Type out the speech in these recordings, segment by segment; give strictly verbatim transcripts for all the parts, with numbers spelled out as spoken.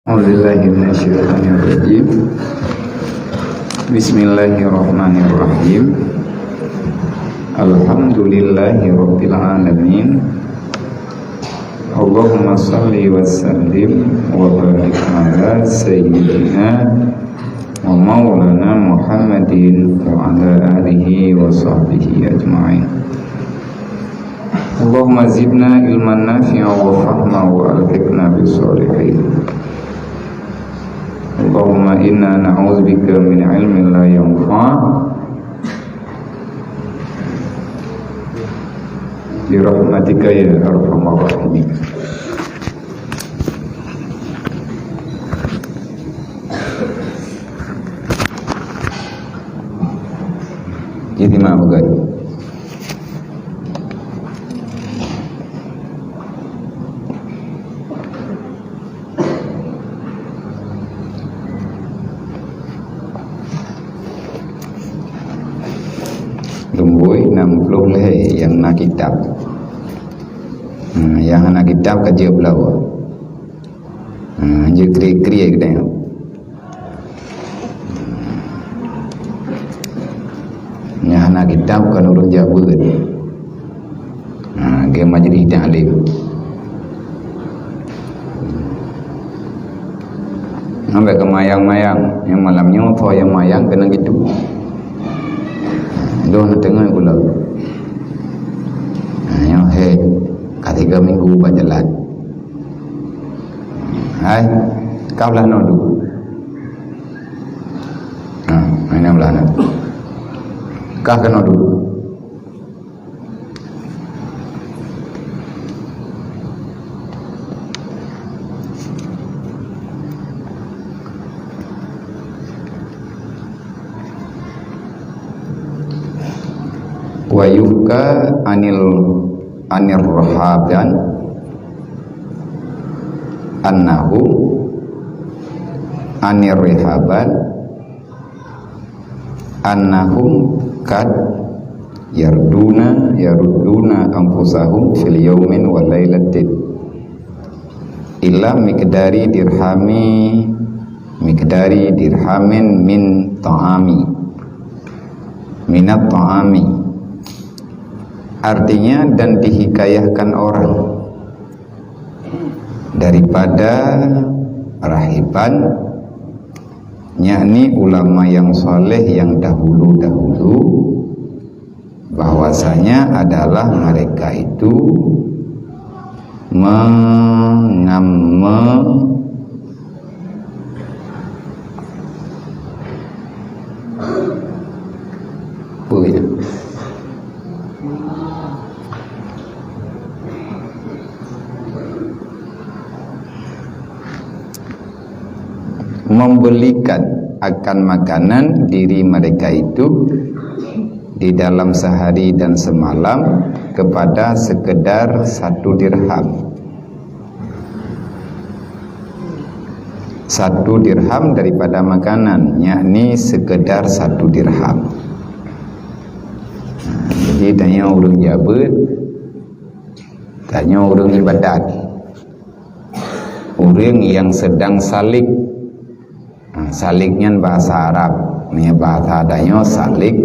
A'udzubillahi minasyaitonirrajim. Bismillahirrahmanirrahim. Alhamdulillahirabbil alamin. Allahumma shalli wa sallim wa barik ala sayyidina wa maulana Muhammadin wa ala alihi wa sahbihi ajma'in. Allahumma zidna ilman nafi'a wa fahma wa alhiqna bis shalihin. Allahumma inna na'udzubika min ilmin la yanfa'. Bi rahmatika ya arhamar rahimin. Jadi mak bukan. Lumbôi nam ploh lhèe nyang na kitab. Hmm, nyang hana kitab ka jeuet beulau. Hmm, jeuet kriet-kriet geutanyoe. Nyang hana kitab kon ureueng jak beuet. Ha, geu majlis taklim. Sampai keu mayang-mayang, nyang malam nyoe tho nyang mayang keunan kitu. Lôn teungoh kula. Ha, nyoe he, ka tiga minggu bak jalan. Hai, ka blah nodu. Ha, hai na blah na. Kah keunoe dulu. Wa yuhka anil, anir rahaban annahu, anir rahaban annahum qad yarduna, yarudduna anfusahum fil yaumin wa lailatin ila miqdari dirhami, miqdari dirhamin min ta'ami, minat ta'ami. Artinya, dan dihikayahkan orang daripada rahiban, yakni ulama yang saleh yang dahulu-dahulu, bahwasanya adalah mereka itu mengam-, me-, apa ya? Membelikan akan makanan diri mereka itu di dalam sehari dan semalam kepada sekedar satu dirham. Satu dirham daripada makanan, yakni sekedar satu dirham. Jadi, tanyoe ureueng jak beuet, tanyoe ureueng ibadat. Ureueng nyang sedang salik. Ha, salik nyan bahasa Arab. Meunyoe bahasa tanyoe salik,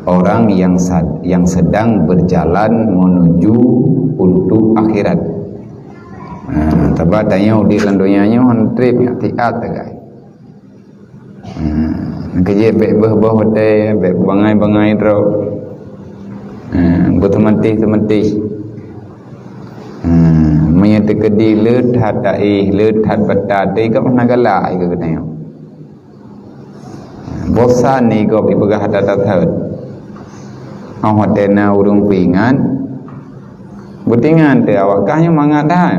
orang yang sa-, yang sedang berjalan menuju untuk akhirat. Ha, sabab tanyoe udeb lam donya nyoe han treb, nyak siat sagai. Ha, keujeuet bèk beuh-beuh watèe, bèk bangai-bangai droe. Ha, beuteumatéh-teumatéh. Hmm, meunyoe teukeudi le that taéh, le that bata teuh, gob hana galak keu geutanyoe. Bosan ni gob ipeugah that-that. Óh watèe na ureueng peuingat, beutingat teuh awak kah nyoe mangat that.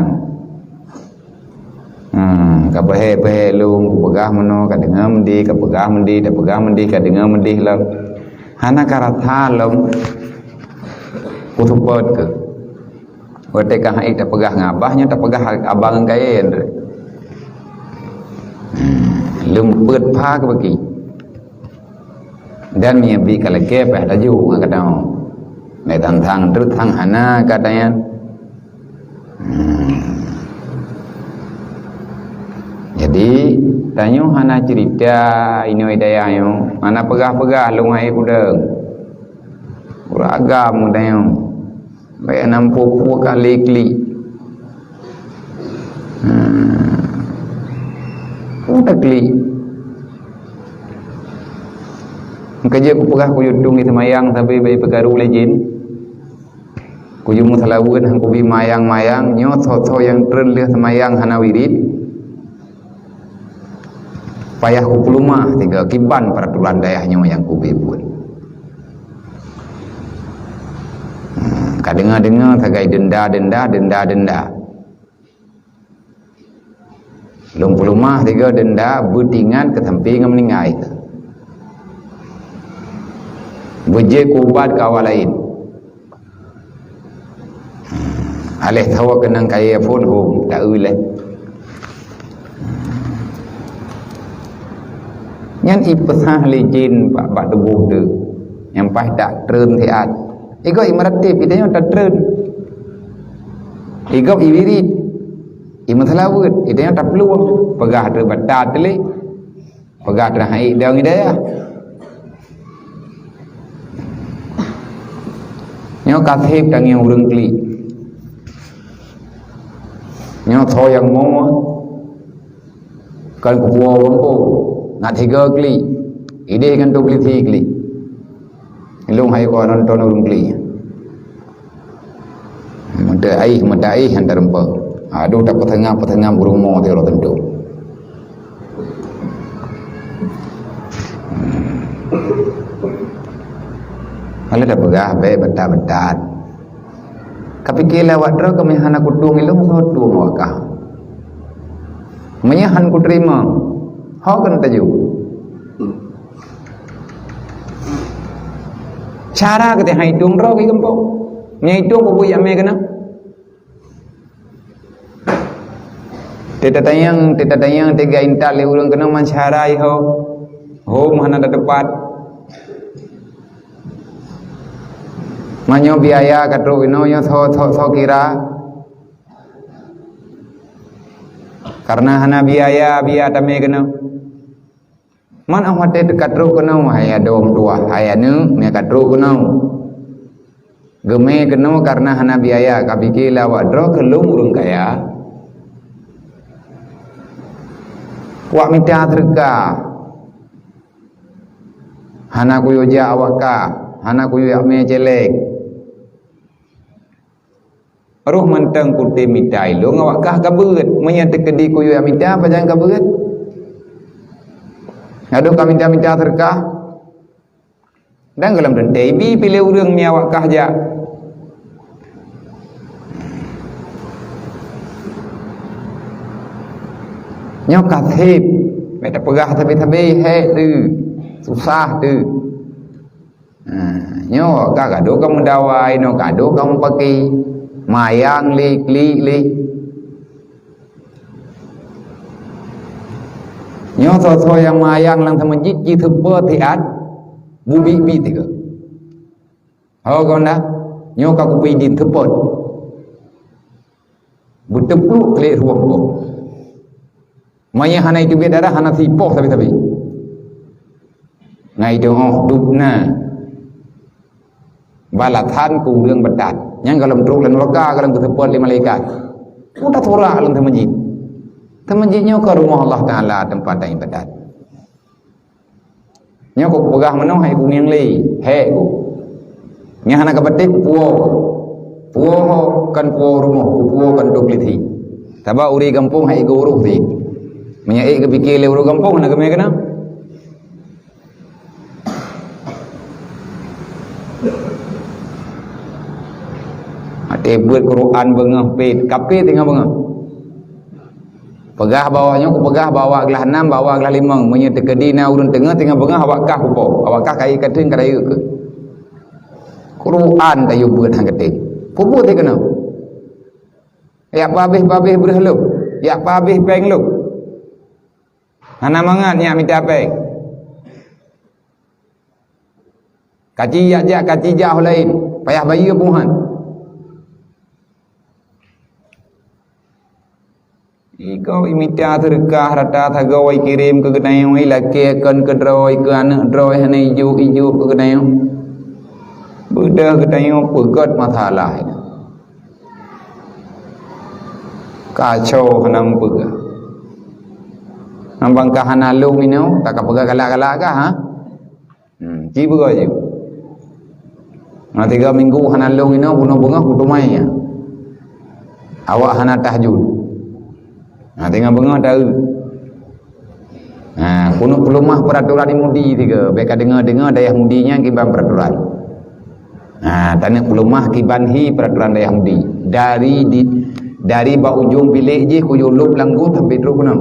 Hmm, ka peuhèk-peuhèk lom, kupeugah meunoe, ka deungö meudeh, ka peugah meudeh, ka peugah meudeh, ka deungö meudeh lom. Hana ka rata lom. Kuseupôt keuh. Watèe ka hana tapeugah ngon abah, nyoe tapeugah abang ngon kayèe. Hmm, leumpet pha keu baki. Dan meunyoe bi ka lakèe, payah tajok ngon geutanyoe. Lé thang-thang treuk thang hana gata nyan. Hmm. Tanyoe hana cerita inoe dayah nyoe, hana peugah-peugah lôn hai kudeueng. Ureueng agam tanyoe. Bèk na peue-peue kali klik. Hmm. Peue taklik? Engka jeuet kupeugah kuyue tueng di seumayang sabe bèk peukaru lé jén. Kuyue meuseulaweuet han kubi mayang-mayang, nyoe soe-soe nyang treun lheueh seumayang hana wirit. Payah kupeuleumah tiga kiban peuraturan dayah nyoe nyang kubi buet. Hmm, ka deungoe-deungoe sagai denda, denda, denda, denda. Lôn peuleumah tiga denda beutingan keu sampoe ngon meuninggai. Beujeuet keu ubat keu awak laén. Aléh sawa keunong kayée phon hom, ta-eu lé. Nyan ipeusah lé jén bak, bak tuboh teuh. Nyang paih tak treun siat. Igob imeuratéb, ita nyoe tatreun. Igob iwirit. Imeuseulaweuet, ita nyoe taplueng. Peugah teuh bata teuh lé. Peugah teuh hai dong hidayah. Nyoe ka seb tangieng ureueng klik. Nyoe soe nyang mo, kan kupuwoe gampông. Ngat higa klik. Idéh kan tu klik si klik. Lôn hai ko nonton ureueng klik. Meuda aih, meuda aih han tareumpok. Aduh, tapeuteunga-peuteunga burung mo teuh uroe teuntu. Kalau dah peugah, bèk betat-betat. Kapike lé awak droe keumeunyo hana kutueng ilong, soe tueng awak kah? Meunyo han kuterima, ho keuneuk taju. Cara keuteuk han itueng droe keu gampông. Meunyo itueng peue yak mé keunoe. Teutatanyong, teutatanyong, teuga intat lé ureueng keunoe man cara iho. Hom hana tateupat. Meunyo biaya ka trok inoe nyoe so, so, so kira. Karena hana biaya, biaya tamé keunoe. Man 'oh watèe teuka trok keunoe, hai adoe meutuwah, hai aneuk, meuka trok keunoe. Geumé keunoe kareuna hana biaya, kapike lé awak droe keu lôn ureueng kaya. Wak mita seudeukah. Hana kuyue jak awak kah, hana kuyue jak mé céléng. Roh mantong kutem mita ilong awak kah ka beuet. Meunyo teukeudi kuyue mita, pajan ka beuet? Adoe ka mita-mita seudeukah. Dan gohlom teuntèe ibi piléh ureueng mi awak kah jak. Nyoe ka seb, bèk tapeugah sabe-sabe, hék teuh, susah teuh. Ha, nyoe ka gadôh ka meudawai, nyoe gadôh ka meupaki. Mayang lé, klik lé. Nyoe soe-soe nyang mayang lam seumeujid jiteupeue siat, bubit-bit tiga. Ho gona, nyoe ka kupeue idin teupot. Beuteupluk klik ruweueng boh. Meunyo hana iteubiet darah, hana sipoh sabe-sabe. Ngai deungoh dub na. Balasan keu ureueng beutat. Nyang gohlom trok lam nuraka, gohlom geuseupôt lé malaikat. Udah sorak lam seumeujid. Seumeujid nyoe keu rumoh Allah Taala, teumpat iébadat. Nyoe kupeugah meunoe hai kuning lé, hék ku. Nyang hana kapatéh kupuwoe. Puwoe ho kan puwoe rumoh, kupuwoe kan dub liti. Sabab ureueng gampông hai geuurôh sit. Meunyo ék geupike lé ureueng gampông hana geumé keunan. Até buet Quran beungoh pét, kapé teungoh beungoh. Peugah bak awak nyoe, kupeugah bak awak glah nam, bak awak glah limong. Meunyoe teukeudi na ureueng teungoh, teungoh beungoh awak kah kupo. Awak kah kayée kateueng ka rayeuk keuh. Quran tayue beuet han kateueng. Kubuet teuh keunoe. Yak pabéh-pabéh breuh lôn. Yak pabéh péng lôn. Hana mangat nyak mita péng. Kaci jak-jak, kaci jak ho laén, payah bayeue puhan. Iko imita seudeukah rata sagoe ikirém keu geutanyoe, ilakée kon keu droe, keu aneuëk droe hana ijok-ijok keu geutanyoe. Beudôh geutanyoe peugét masalah nyan. Kacau hana meupeugah. Nambang ka hana lôn inoe, ka, ka peugah galak-galak kah, ha? Hmm, ci beugah jih. Na tiga minggu hana lôn inoe, bunoe beungoh kuteumai nyan. Awak hana tahajud. Na teungoh beungoh taeu. Ha, keuneuk peuleumah peuratoran Yahudi tiga. Bék ka deungoe-deungoe dayah Yahudi nyan kiban peuratoran. Ha, taneuk peuleumah kiban hi peuratoran dayah Yahudi. Dari di, dari bak ujong bilék jih kuyue lôb langgot sampai trok keunoe.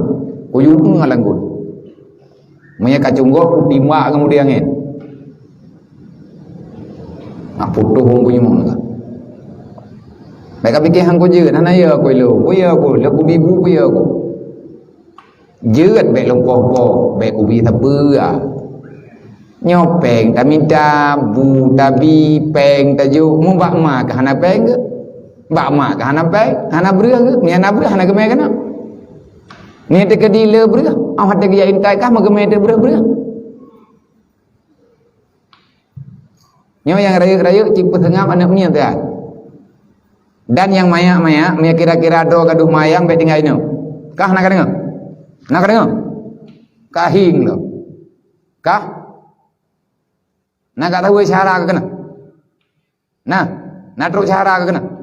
Kuyue ngon langgot. Meunyoe ka cunggok, kutimbak ngon mudé angén. Nah, putôh ureuëng punyueng ka. Bék ka pike hangko jeuet, hana ya aku ilong. Peue ya aku? Lé kubibu, peue ya aku? Jeuet bék lom poh-poh, bék kubi sapeue, ah. Nyoe péng tamita, bu tabi, péng tajok, mu bak ma ka hana péng geuh? Bak ma ka hana péng, hana breueh geuh? Meunyo hana breueh, hana geumé keunoe. Ni teukeudi le breueh, oh hate geujak intat kah meugeumé teuh breueh-breueh. Nyoe nyang rayeuk-rayeuk cit peuseungab aneuëk miet ya. Dan nyang mayak-mayak, meunyo kira-kira droe gadoh mayang bék tinggai inoe. Kah na ka deungoe? Na ka deungoe? Ka hieng lom. Kah? Na ka tahu syara ka keunoe? Nah, na trok syara ka keunoe?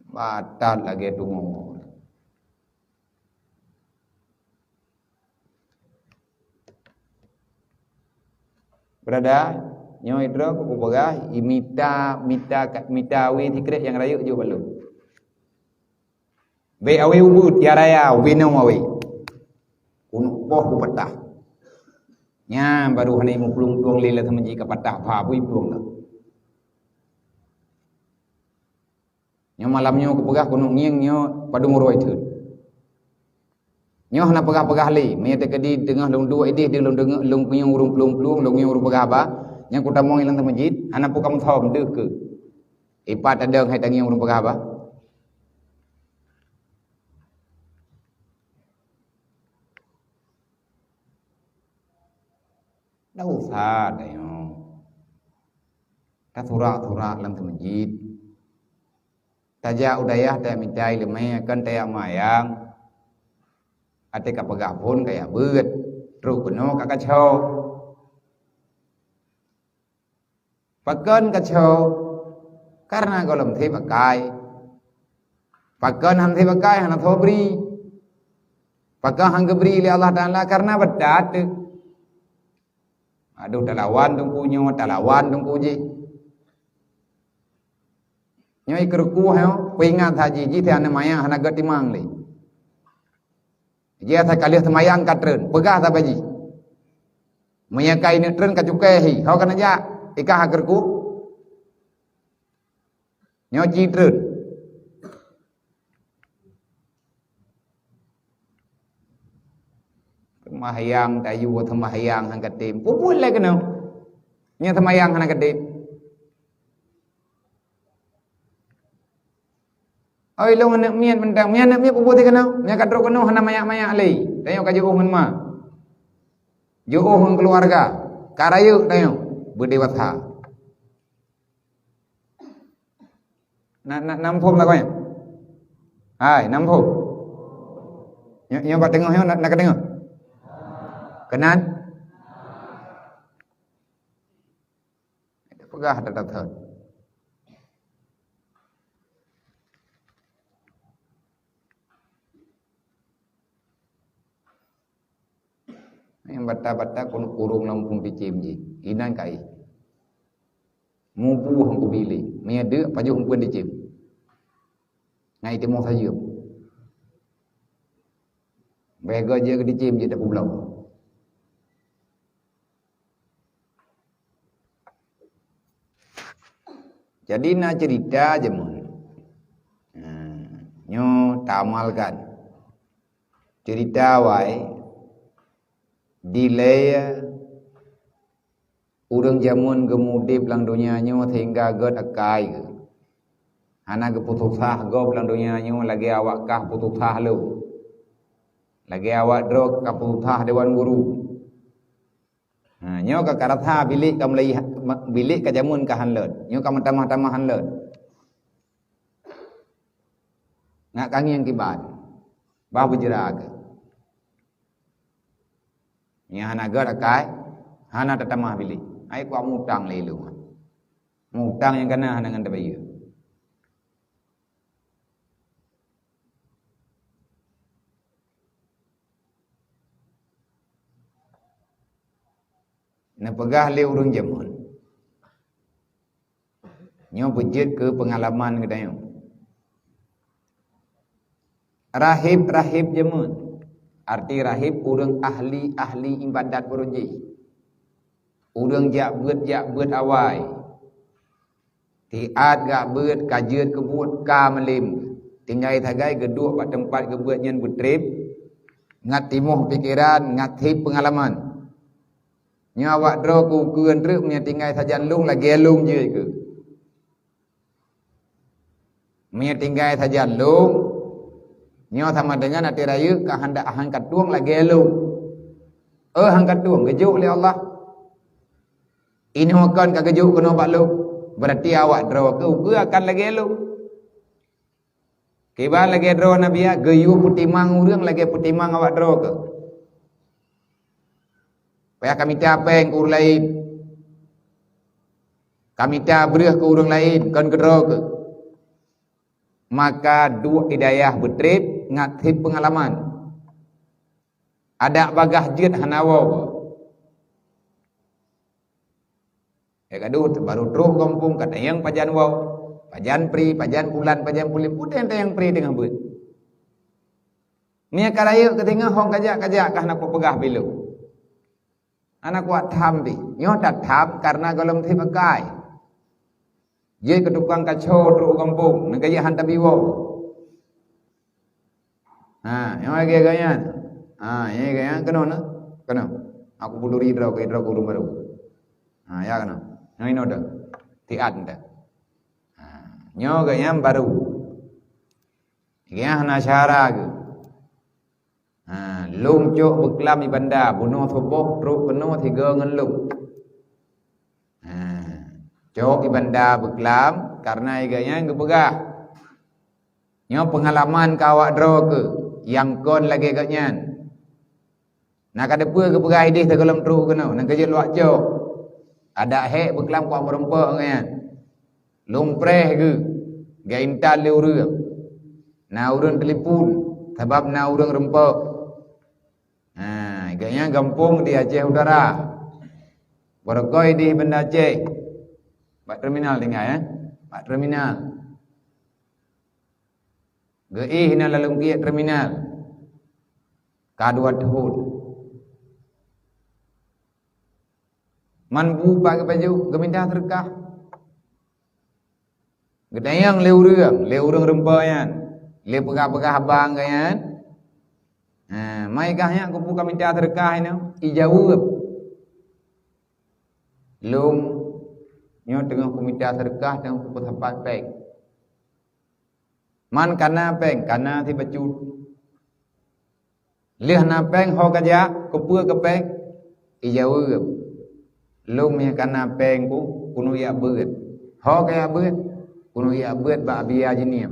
Batat lagée tumoe. Berada, nyoe droe kupeugah, imita, mita, mita awe sikrek nyang rayeuk jok bak lôn. Bék awe ubeut, ya raya, ubé nong awe. Keuneuk poh bupatah. Nyan baru hana muplueng-plueng lé lam meuji ka patah, pha bui plueng dah. Nyoe malam nyoe kupeugah keuneuk ngieng nyoe padum uroe teuk. Nyoe hana peugah-peugah lé, meunyoe teukeudi teungoh lôn duek idéh di lôn deungoe, lôn ngieng ureuëng plueng-plueng, lôn ngieng ureuëng peugah haba, nyang kutamong ilang teumeujiet, hana peue kamoe thom deuh keu. Ipat tadong hai tangieng ureuëng peugah haba. Dak usah tanyoe. Tasurak-surak lam teumeujiet. Tajak u dayah tajak mita iéleumé, kon tajak mayang. Até ka peugah phon kajak beuet. Trok keunoe ka kaco. Pakon kaco? Karena gohlom seb akai. Pakon han seb akai, hana sobri. Pakon han geubri lé Allah Taala? Karena beutat. Aduh, talawan teungku nyoe, talawan teungku jih. Nyoe ikeuruku nyoe, peuingat haji jih, tiang aneuk manyang hana geutimang lé. Jih asa ka lheueh seumayang ka treun, peugah sabe jih. Meunyoe ka ineuk treun ka cukai hi, ho kana jak, ikah keureuku. Nyoe ci treun. Seumahyang tayue, seumahyang han katem. Peubuet lé keunoe. Nyoe seumahyang hana katem. Oi, lôn aneuk miet mantong. Nyoe aneuk miet peubuet lé keunoe. Nyoe ka trok keunoe hana manyak-manyak lé. Tanyoe ka jiôh ngon ma. Jiôh ngon keuluwarga. Ka rayeuk tanyoe. Beudewasa. Na, na, na muphom lagoe nyan? Hai, na muphom? Nyoe, nyoe bak teungoh nyoe na, na kadeungoe? Keunan? Peugah that-that. Nyang bata-bata keuneuk kurong lam phon ticém jih. Inan kai. Mubu hang kubi lé. Meunyo deuk pajoh phon ticém. Ngai timoh sajeue. Bèe geu jeuet keu ticém jih tapubloe. Jadi na cerita jameun. Nah, nyoe taamalkan. Cerita awai dilèe ureueng jameun geumudép lam donya nyoe sehingga gèt akai geuh. Hana geupeususah gob lam donya nyoe lagée awak kah peususah lom. Lagée awak droe ka peususah dewan guru. Ha, nyoe ka karasa bilék ka mulai ha-, ma-, bilék ka jameun ka han lôt. Nyoe ka meutamah-tamah han lôt. Ngat kangieng kiban. Bah beujra keu. Nyang hana gét akai, hana tatamah bilék. Ai kuat mutang lé lôn. Mutang nyang kana hana ngon tabayeue. Neupeugah lé ureuëng jameun. Nyoe beujeuet keu peungalaman geutanyoe. Rahib-rahib jameun. Arti rahib ureuëng ahli-ahli ibadat beurujih. Ureuëng jak beuet-jak beuet awai. Tiat gak beuet, ka jeuet keu buet ka meulém. Tinggai sagai geuduek bak teumpat geubeuet nyan beutreb, ngat timoh pikeran, ngat seb peungalaman. Nyoe awak droe keu ukeuen treuk meunyoe tinggai sajan lông lagée lông jeuet keu. Meunyoe tinggai sajan lông, nyoe sama dengan até rayeuk ka handak hangkat tueng lagée lông. Eh, hangkat tueng geujok lé Allah. Inoe kon ka geujok keunoe bak lông, berarti awak droe keu ukeue akan lagée lông. Kiban lagée droe Nabi ya, geuyue peutimang ureuëng lagée peutimang awak droe keu. Payah ka mita péng keu ureuëng laén. Ka mita breueh keu ureuëng laén, kon keu droe keu. Maka duek di dayah beutreb ngat seb peungalaman. Adak bagaih jeuet hana woe. Ya gadoh, baru troh gampông ka tanyong pajan woe, pajan pri, pajan pulan, pajan pulan, puteng tanyong pri teungoh beuet. Meunyoe ka rayeuk keu teungoh hong kajak-kajak ka hana kupeugah bileu. Hana kuat tham pih. Nyoe tatham karena gohlom seb akai. Jeuet keu tukang kaco trok u gampông, nyan ka jeuet han tabi woe. Ha, nyoe lagée gobnyan. Ha, nyoe lagée nyan keunoe na. Keunoe. Aku peuduri droe keu droe ureuëng barô. Ha, ya keunoe. Nyoe inoe dah. Tiat dah. Ha, nyoe gobnyan barô. Gobnyan hana syara geuh. Ha, lông cok beuklam di banda, bunoe suboh trok keunoe sigoe ngon lông. Ha, cok di banda beuklam, karena gobnyan geupeugah. Nyoe peungalaman keu awak droe keu nyang kon lagée gobnyan. Na ka teupeue geupeugah idéh sigohlom trok keunoe, nyan ka jeuet luwak cok. Adak hék beuklam kuat meurumpok ngon nyan. Lông preh geuh, geuintat lé ureuëng. Na ureuëng telepon, sabab na ureuëng rumpok. Ha, gobnyan gampông di Aceh Utara. Barokon idéh Banda Aceh. Bak terminal tinggai, eh? Bak terminal. Geuéh na lalong kiek terminal. Ka dua thon. Man bu pat geupajoh, geuminta seudeukah. Geutanyong lé ureuëng, lé ureuëng rumpok nyan, lé peugah-peugah abang geuh nyan. Ha, mai kah nyan keupeue ka minta seudeukah inoe? Ijaweueb, "Lông nyoe teungoh kuminta seudeukah, teungoh kupeusapat péng." Man kana péng, kana sibacut. Lheueh na péng ho kajak, keupeue keu péng? Ijaweueb, "Lông nyang kana péng ku, keuneuk jak beuet." Ho kajak beuet? Keuneuk jak beuet bak Abia Jinim.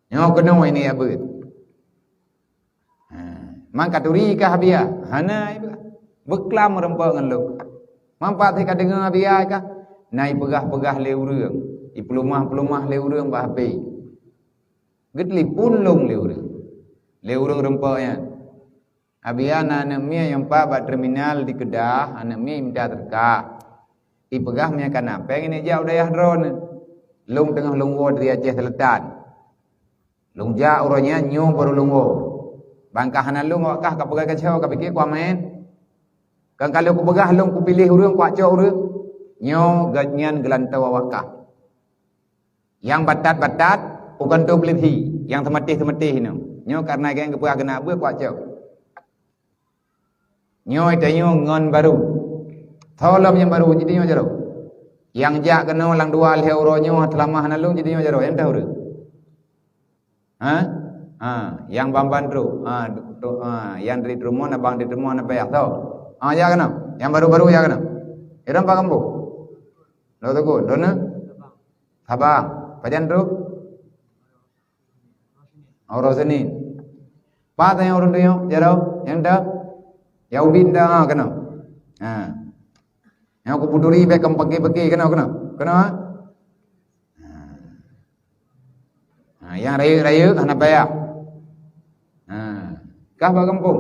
Nyoe keunoe ini jak beuet. Ha, man ka turi kah Abia? Hana, ipeugah. Beuklam meurumpok ngon lông. Man pat si ka deungoe Abia kah? Na ipeugah-peugah lé ureuëng, ipeuleumah-peuleumah lé ureuëng bak H P. Geutelepon lông lé ureuëng, lé ureuëng rumpok nyan. Abia na aneuëk miet nyang pat bak terminal di Keudah, aneuëk miet minta seudeukah. Ipeugah meunyo kana péng ini jak u dayah droeneuh. Lông teungoh lông woe dari Aceh Selatan. Lông jak uroe nyan nyoe barô lông woe. Ban ka hana lông awak kah ka peugah kacau, ka pike kuamén. Kan ka lheueh kupeugah lông kupiléh ureuëng kuak cok ureuëng. Nyoe gobnyan geulantoe awak kah. Nyang batat-batat, u kantô peulisi, nyang seumatéh-seumatéh nyoe. Nyoe kareuna gobnyan geupeugah keuneuk beuet kuak cok. Nyoe tanyoe ngon barô. Tho lom nyang barô, jih tanyoe jaroe. Nyang jak keunoe lam dua lhée uroe nyoe, teulamah na lôn jadi nyoe jaroe, nyang teuh ureuëng. Ha? Ha, nyang ban-ban trok. Ha, tu, ha, nyang dari Trumon, abang di Trumon, apa ya? Tau. Ha, jak keunoe. Nyang baru-baru jak keunoe. Irong pak kampung. Lo tunggu, lo na? Sabang. Pajan trok? Uroe Senin. Pat nyang ureuëng tu nyoe, jaroe, nyang dah. Ya ubit dah, ha, keunoe. Ha. Nyang kuputuri bék kam pake-pake, keunoe, keunoe. Keunoe, ha? Ha, nyang rayeuk-rayeuk hana payah. Ha, kah bak gampông?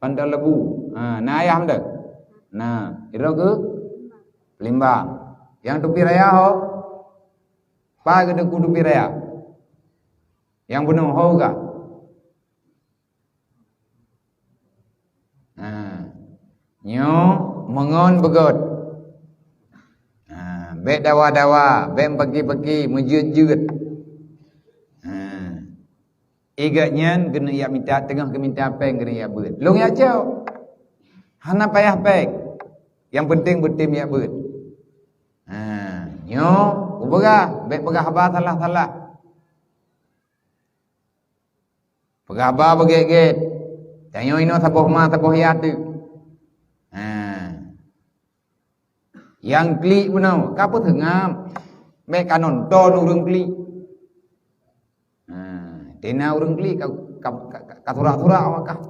Panton Lebu. Ha, na ayah meunan? Na, sidroe keu Pelimbang. Nyang tupi raya ho? Pat keuneuk tupi raya? Nyang bunoe ho gah? Ha. Nyoe meungon beugöt. Ha, bék dawa-dawa, bék peuki-peuki, meujeuet-jeuet. Ha. Igeuet nyan keuneuk jak mita, teungoh keu mita péng keuneuk jak beuet. Lôn jak cok. Hana payah péng. Nyang penting beutem jak beuet. Ha, nyoe kupeugah, bék peugah haba salah-salah. Peugah haba beugét-gét. Tanyoe inoe saboh ma, saboh yah teuk. Ha. Nyang klik bunoe, ka peuteungab. Bék ka nonton ureuëng klik. Ha, tina ureuëng klik ka, ka, ka, ka, ka surak-surak awak kah.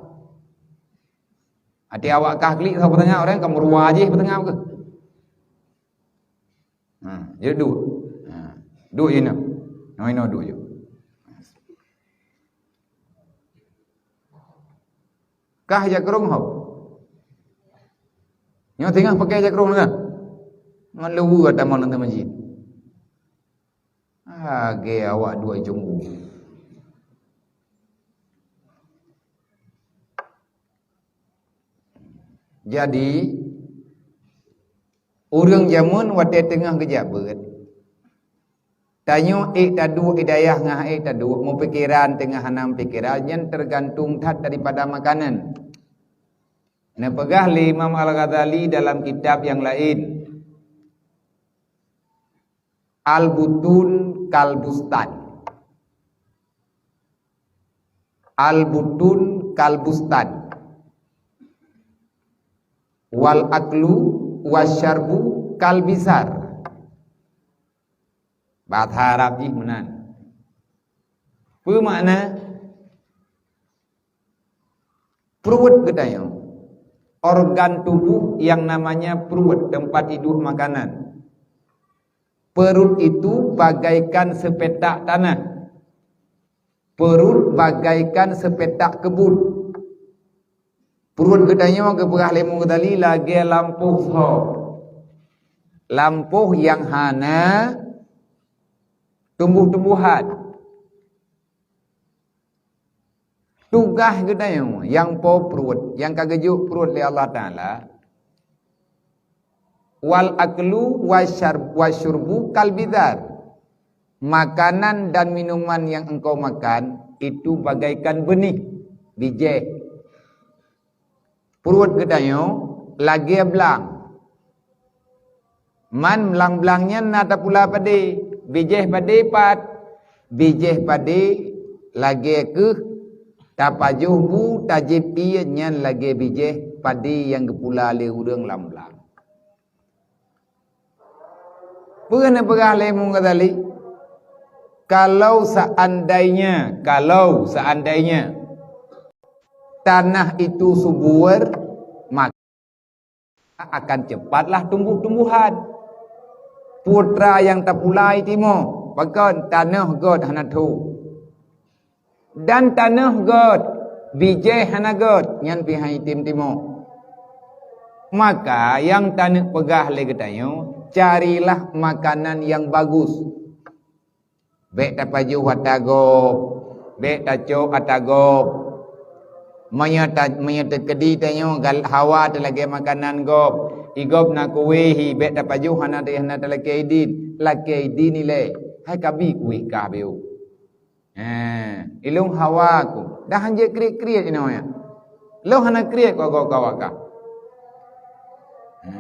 Até awak kah klik saboh peuteungab, ureuëng ka meuruwa jih peuteungab keuh. Ha, jadi duek. Ha, duek inoe. Nyoe inoe duek jih. Kah jakrong ho? Nyoe teungoh pakai jakrong deungon? Ngon leuweue tamong lam masjid. Lagée awak duek jumbu. Jadi, ureuëng jameun watée teungoh geujak beuet, tanyoe ék taduek, i dayah ngah ék taduek, meupikeran teungoh hana meupikeran, nyan teugantung that daripada makanan. Neupeugah lé Imam Al-Ghazali dalam kitab nyang laén, Al-Butun Kal-Bustan. Al-Butun Kal-Bustan. Wal aklu wasyarbu kal bizar. Bahasa Arab jih meunan. Peue makna? Pruet geutanyoe, organ tubuh yang namanya pruet, tempat iduek makanan. Perut itu bagaikan sepetak tanah. Perut bagaikan sepetak kebun. Pruet geutanyoe geupeugah lé Imam Ghazali lagée lampôh soe. Lampôh nyang hana tumbuh-tumbuhan. Tugaih geutanyoe nyang po pruet, nyang ka geujok pruet lé Allah Taala, wal aklu wasyar-, wasyurbu kal bizar. Makanan dan minuman yang engkau makan itu bagaikan benih, bijéh. Pruet geutanyoe lagée blang. Man blang-blang nyan na tapula padé, bijéh padé pat. Bijéh padé lagée keuh tapajoh bu, tajieb ié, nyan lagée bijéh padé nyang geupula lé ureuëng lam blang. Peue neupeugah lé Imam Ghazali? Kalau seandainya, kalau seandainya tanah itu subur, maka akan cepatlah tumbuh-tumbuhan. Putra nyang tapula i timoh, pakon tanoh göt hana tho. Dan tanoh göt, bijéh hana göt, nyan pih han item timoh. Maka nyang taneuk peugah lé geutanyoe, carilah makanan nyang bagus. Bék tapajoh ata gob, bék tacok ata gob. Meunyoe ta-, meunyoe teukeudi tanyoe gal-, hawa teu lagée makanan gob, i gob na kuwéh hi, bék tapajoh hana teu-, hana talakée idin, lakée idin ilée, hai kabi kuwéh kah beu. He, ilong hawa ku. Dah hanjeuet kriet-kriet inoe nyan. Lôn hana kriet keu gob keu awak kah. He.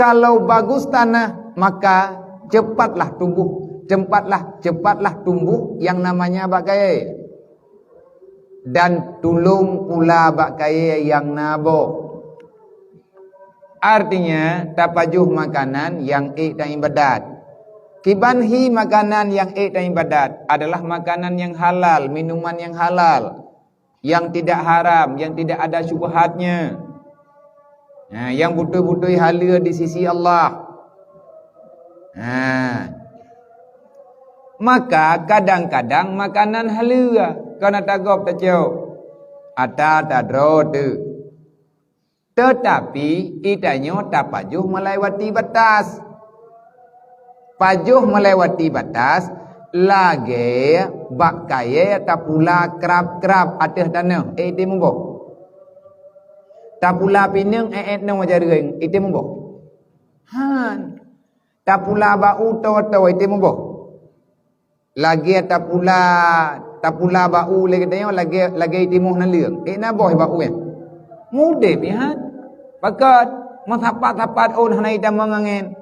Kalau bagus tanah, maka cepatlah tumbuh, cepatlah, cepatlah tumbuh yang namanya bak kayèe. Dan tulông pula bak kayèe nyang na boh. Artinya, tapajoh makanan nyang ék taibadat. Kiban hi makanan nyang ék taibadat adalah makanan nyang halal, minuman nyang halal, nyang tidak haram, nyang tidak ada syubhatnya. Nah, nyang beutôi-beutôi haleue di sisi Allah. Nah, maka kadang-kadang makanan haleue, kon ata gob tacok, ata tadroe teuk. Teutapi, geutanyoe tapajoh meulewati batas. Pajoh meulewati batas, lagèe bak kayèe tapula krab-krab ateueh tanoh, ék teuh muboh. Tapula pineung, ék-ék noe jareueng, ék teuh muboh. Han. Tapula bak u toe-toe, ék teuh muboh. Lagèe tapula, tapula bak u lé geutanyoe, lagèe, lagèe timoh naleueng. Ék na boh bak u nyan? Mudép nyan. Pakon? Meusapat-sapat ôn hana itamong angén.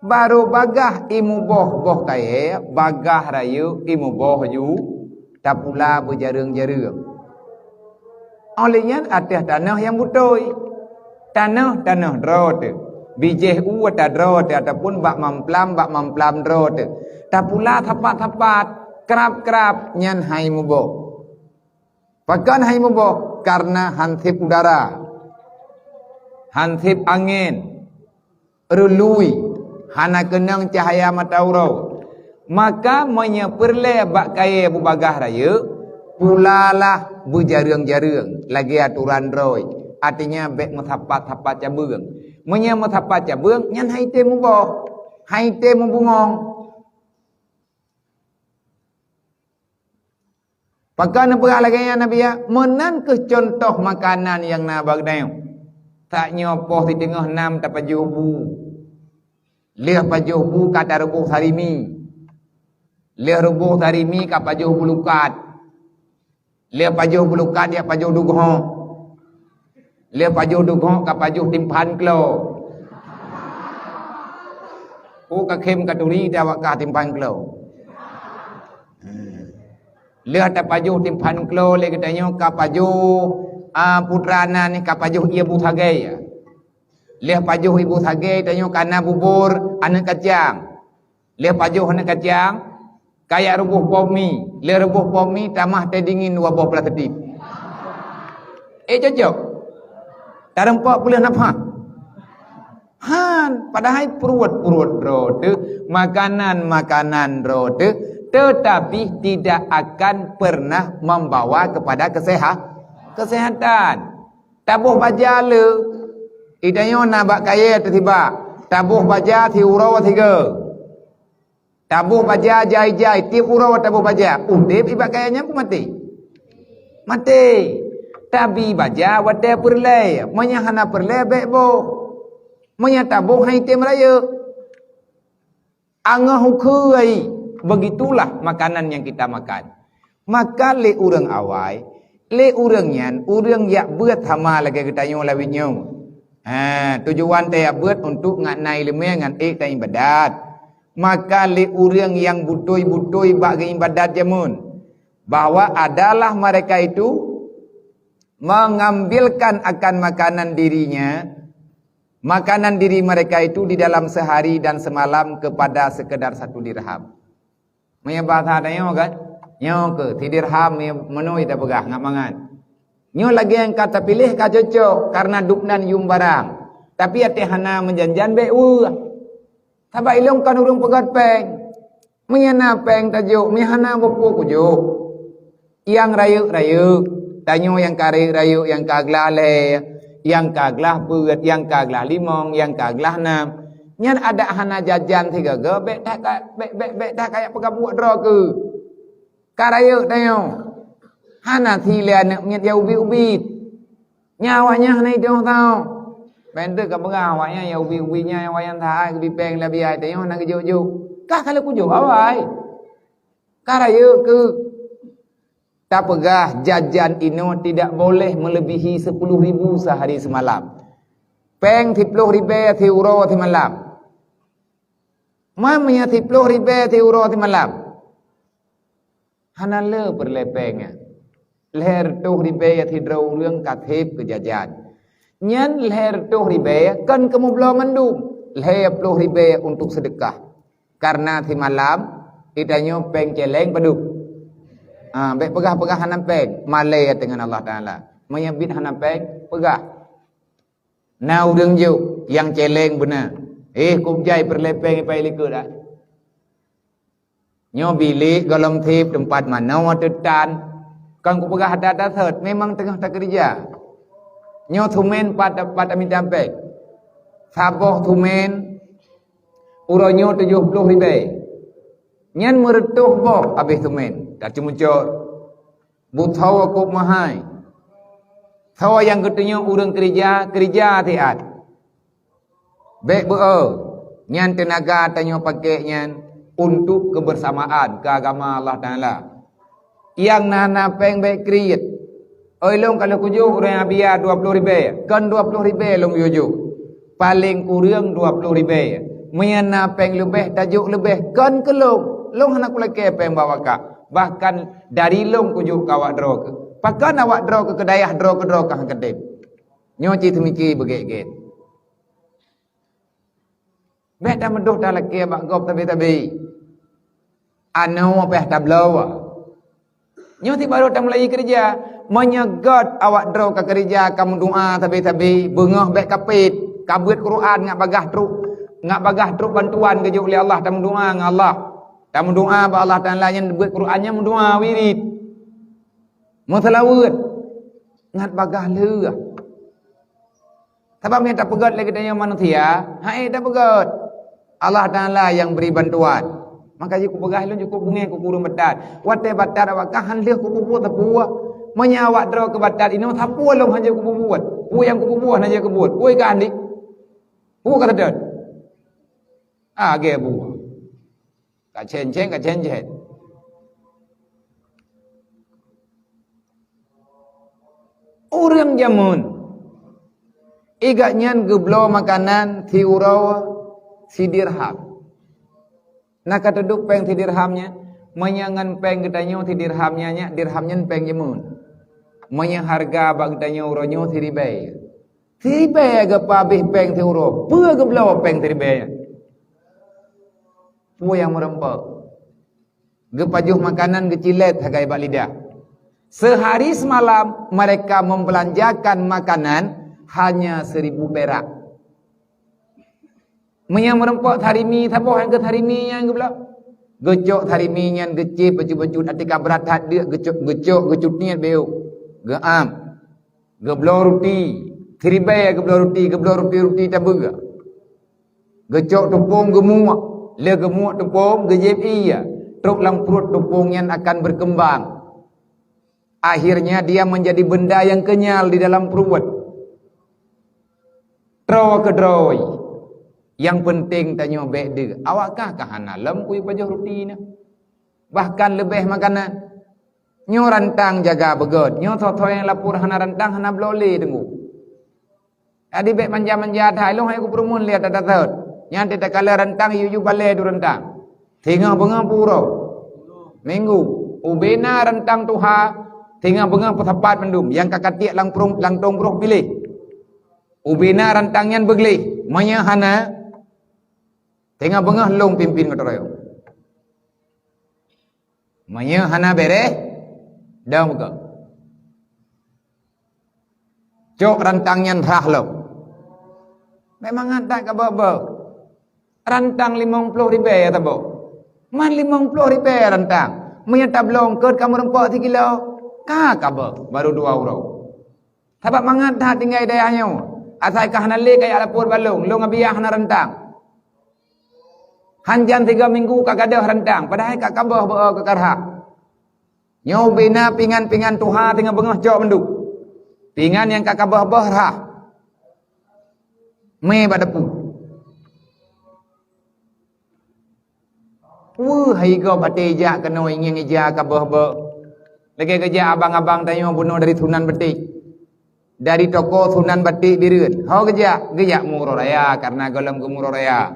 Barô bagaih imuboh boh kayèe, bagaih rayeuk imuboh ju, tapula beujareueng-jareueng. Óh lheueh nyan ateueh tanoh nyang beutôi. Tanoh, tanoh droe teuh. Bijéh u ata droe teuh ataupun bak mamplam, bak mamplam droe teuh. Tapula sapat-sapat, krab-krab, nyan han imuboh. Pakon han imuboh? Karena han sép udara. Han sép angén. Reului, hana keunong cahya mata uroe. Maka meunyoe peureulèe bak kayèe beubagaih rayeuk, pulalah beujareueng-jareueng lagèe atoran droe. Artinya, bèk meusapat-sapat cabeueng. Meunyoe meusapat cabeueng, nyan han item muboh, han item mubungong. Pakon neupeugah lagèe nyan Nabi, ya? Meunan kheueh cuntoh makanan nyang na bak geutanyoe. Tanyoe poh siteungoh nam tapajoh bu. Lheueh pajoh bu ka taruboh sarimi. Lheueh ruboh sarimi ka pajoh bulukat. Lheueh pajoh bulukat jak pajoh dugoe. Lheueh pajoh dugoe ka pajoh timphan klo. Oh, ka khém katuri dah awak kah timphan klo. Lheueh tapajoh timphan klo lé geutanyoe ka pajoh, ah, putra nan ka pajoh ié bu sagée. Lheueh pajoh ié bu sagée tanyoe ka na bubur aneuk kacang. Lheueh pajoh aneuk kacang, kajak ruboh pok mi. Lheueh ruboh pok mi, tamah teh dingin dua boh plastik. Eh, cocok? Tareumpok peuleueh nafah. Han, padahai pruet-pruet droe teuh, makanan-makanan droe teuh, tetapi tidak akan pernah membawa kepada keseha-, kesehatan. Taboh baja le, itanyoe na bak kayée teusibak, taboh baja siuroe sigoe. Taboh baja jai-jai, tieb uroe taboh baja. Udeb ibagai nyan pun maté. Maté. Tabi baja watée peureulée, meunyoe hana peureulée bék boh. Meunyoe taboh han item rayeuk. Angoh ukeue, begitulah makanan yang kita makan. Maka lé ureuëng awai, lé ureuëng nyan, ureuëng jak beuet sama lagée geutanyoe lawét nyoe. Ha, tujuan tajak beuet untuk ngat na iéleumé ngan ék taibadat. Maka lé ureuëng nyang beutôi-beutôi bak geuibadat jameun, bahwa adalah mereka itu mengambilkan akan makanan dirinya, makanan diri mereka itu di dalam sehari dan semalam kepada sekedar satu dirham. Meunyoe bahasa tanyoe kan, nyoe keuh, si dirham meunoe tapeugah ngat mangat. Nyoe lagée nyang ka tapiléh ka cocok, karena dubnan yum barang. Tapi até hana meujanjan bék weueh. Sabab ilong kon ureuëng peugét péng. Meunyoe na péng tajok, meunyoe hana, bukon kujok. Nyang rayeuk-rayeuk, tanyoe nyang ka rayeuk-rayeuk, nyang ka glah lhée, nyang ka glah peuet, nyang ka glah limong, nyang ka glah nam. Nyan adak hana jajan sigoe-goe, bék that ka, bék, bék, bék that kajak peukabuet droe keuh. Ka rayeuk tanyoe. Hana si lé aneuk miet nyang ubit-ubit. Nyan awaknyan hana idong tao. Bék teuk ka peugah awaknyan nyang ubit-ubit nyan, awaknyan that geubi péng lé biaya tanyoe hana geujok-jok. Kah ka lheueh kujok awai. Ka rayeuk keuh. Tapeugah jajan inoe tidak boleh melebihi sepuluh ribu sehari semalam. Péng siploh ribée siuroe simalam. Man meunyoe siploh ribée siuroe simalam, hana le peureulée péng nyan. Lhée reutôh ribée sidroe ureuëng ka sép keu jajan. Nyan lhée reutôh ribée kon keu meubloe mandum, lhée ploh ribée untuk seudeukah. Kareuna simalam geutanyoe péng céléng padub. Ha, bék peugah-peugah hana péng, malée teungon Allah Taala. Meunyoe biet hana péng, peugah. Na ureuëng jok nyang céléng beuna. Eh, kub jai peureulée péng ipai likot ah. Nyoe bilék gohlom sép teumpat manoe teutan. Kon kupeugah that-that thot, memang teungoh takeurija. Nyoe sumen pat, pat tamita péng. Saboh sumen uroe nyoe tujoh ploh ribée. Nyan meureutôh boh abéh sumen. Tacumucot. Butho kub meuhai. Soe nyang geutunyok ureuëng keurija, keurija siat. Bék beu-o, nyan teunaga tanyoe pakék nyan untuk keubeusamaan keu agama Allah Taala. Nyang na-na péng bék kriet. Oi lôn ka lheueh kujok ureuëng Abia dua ploh ribée, kon dua ploh ribée lôn yue jok. Paleng kureueng dua ploh ribée. Meunyoe na péng leubeh, tajok leubeh, kon keu lôn. Lôn hana kulakée péng bak wakaf. Bahkan dari lôn kujok keu awak droe keuh. Pakon awak droe keuh keu dayah droe keu droe kah keudeh. Nyoe cit teumiki beugét-gét. Bék tameudoh talakée bak gob tabi-tabi. Anoe péh tabloe. Nyoe ti baru tamulai keurija. Meunyoe gét awak droe ka keurija, ka meudoa sabe-sabe, beungoh bék kapét, ka beuet Quran ngat bagah trok, ngat bagah trok bantuan geujok lé Allah, tameudoa ngon Allah. Tameudoa bak Allah Taala nyan beuet Quran nyan meudoa wirid. Meuseulaweuet ngat bagah lheueh. Sabab meunyoe tapeugét lé geutanyoe manusia, hai tapeugét. Allah Taala nyang bri bantuan. Maka jih kupeugah lôn cukôp beungéh keu kureueng batat. Watée batat awak kah han lheueh kupubuet sapeue. Meunyoe awak droe keu batat inoe sapeue lôn hana kupubuet. Peue nyang kupubuet hana kubuet. Peue ka andik? Peue ka teutot? Ah, lagée buah. Ka cén-cén, ka cén-cén. Ureuëng jameun, i gobnyan geubloe makanan siuroe sidirham. Na ka teuduek péng sidirham nyan? Meunyoe ngon péng geutanyoe sidirham nyan, nyak dirham nyan péng jameun. Meunyoe hareuga bak geutanyoe uroe nyoe siribée. Siribée geupabéh péng siuroe, peue geubloe péng siribée nyan? Peue nyang meureumpok? Geupajoh makanan geucilét sagai bak lidah. Sehari semalam mereka membelanjakan makanan hanya seribu perak. Meunyoe meureumpok sarimi, saboh nyang keu sarimi nyang geubloe. Geucok sarimi nyan geucéb bacut-bacut, até ka brat that deuk geucok, geucok, geucutiet beu. Geuam. Geubloe ruti, siribée geubloe ruti, geubloe ruti-ruti tabeue. Geucok teupông geumuek, lé geumuek teupông geujieb ie, trok lam pruet teupông nyan akan berkembang. Akhirnya dia menjadi benda yang kenyal di dalam pruet. Troe keudroe, nyang peunteng tanyoe bék deuh. Awak kah ka hana lom kui pajoh ruti na. Bahkan leubeh makanan. Nyoe rantang jaga beugét. Nyoe soe-soe nyang lapor hana rantang hana bloe lé teunggu. Jadi bék manja-manja that, ilong hai kupeureumeun lé that-that. Nyan teuh takalon rantang, yue-yue balée du rantang. Singoh beungoh pue uroe. Minggu. Ubena rantang tuha, singoh beungoh peusapat mandum. Nyang ka katiek lam prong, lam tong broh piléh. Ubena rantang nyan beugleh. Meunyoe hana, singoh beungoh lôn pimpin geutanyoe. Meunyoe hana béréh, dong buka. Cok rantang nyan rhah lom. Memang ngat that ka bok-bok. Rantang limong ploh ribée ya tabok. Man limong ploh ribée rantang. Meunyoe tabloe eungkôt ka meurumpok sikilo, ka ka bok, baru dua uroe. Sabab mangat that tinggai dayah nyoe. Asai ka hana lé ka jak lapor bak lôn, lôn Abiya hana rantang. Hanjan tiga minggu ka gadôh rantang, padahai ka kaboh beu-o keu karhah. Nyoe ubena pingan-pingan tuha teungoh beungoh cok mandum. Pingan nyang ka kaboh-boh rhah. Mé bak dapu. Weueh, hai gob até ijak keunoe ingieng ija kaboh-boh. Lagée geujak abang-abang tanyoe bunoe dari Sunan Beutih. Dari toko Sunan Batik Bireuen. Ho geujak, geujak meuuroe raya, karena gohlom geumeuuroe raya.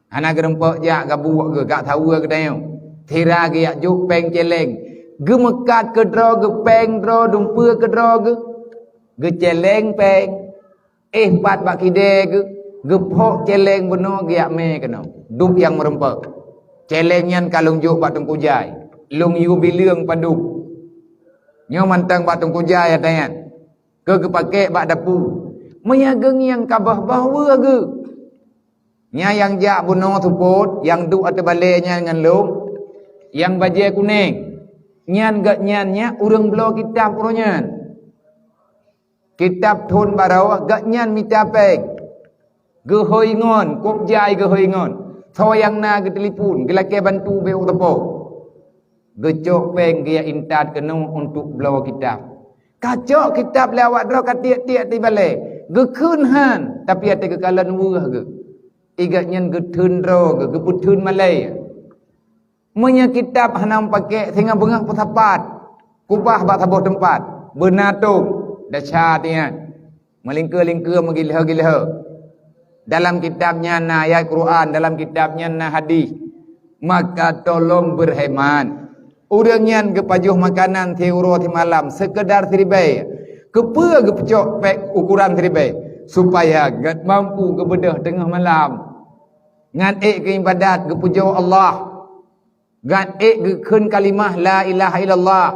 Hana geurumpok jak gabuek geuh, gak saweue geutanyoe. Sira geujak jok péng céléng. Geumeukat keudroe geuh péng droe, dumpeue keudroe geuh. Geucéléng péng. Éh pat bak kidée geuh, geuphok céléng bunoe geujak mé keunoe. Dub nyang meurumpok. Céléng nyan ka lôn jok bak Teungku Jai. Lôn yue bileueng padub. Nyoe mantong bak Teungku Jai ata nyan. Keu geupakék bak dapu. Meunyo geungieng ka boh-boh weueh geuh. Nyan nyang jak bunoe seupôt, nyang duek ateueh balée nyan ngon lôn, nyang bajée kunéng. Nyan gobnyan nyan ureuëng bloe kitab uroe nyan. Kitab thon baroe, gobnyan mita péng. Geuhôi ngon, kôb jai geuhôi ngon. Soe nyang na geuteulipon, geulakée bantu bék u teupô. Geucok péng geujak intat keunoe untuk bloe kitab. Kacok kitab lé awak droe ka tiek-tiek di balée. Geukheun han, tapi até geukalon weueh geuh. Igat nyan geutheun droe geuh, geupeutheun malée. Meunyo kitab hana meupakék, singoh beungoh peusapat, kubah bak saboh teumpat, beuna tom, desya tian. Meulingkeue-lingkeue, meugilheu-gilheu. Dalam kitab nyan na ayat Quran, dalam kitab nyan na hadis. Maka tolong berhemat. Ureuëng nyan geupajoh makanan siuroe simalam seukeudar siribée. Keupeue geupeucok pék ukuran siribée? Supaya gét mampu geubeudôh teungoh malam. Ngan ék geuibadat geupujoe Allah. Ngan ék geukheun kalimah la ilaha illallah,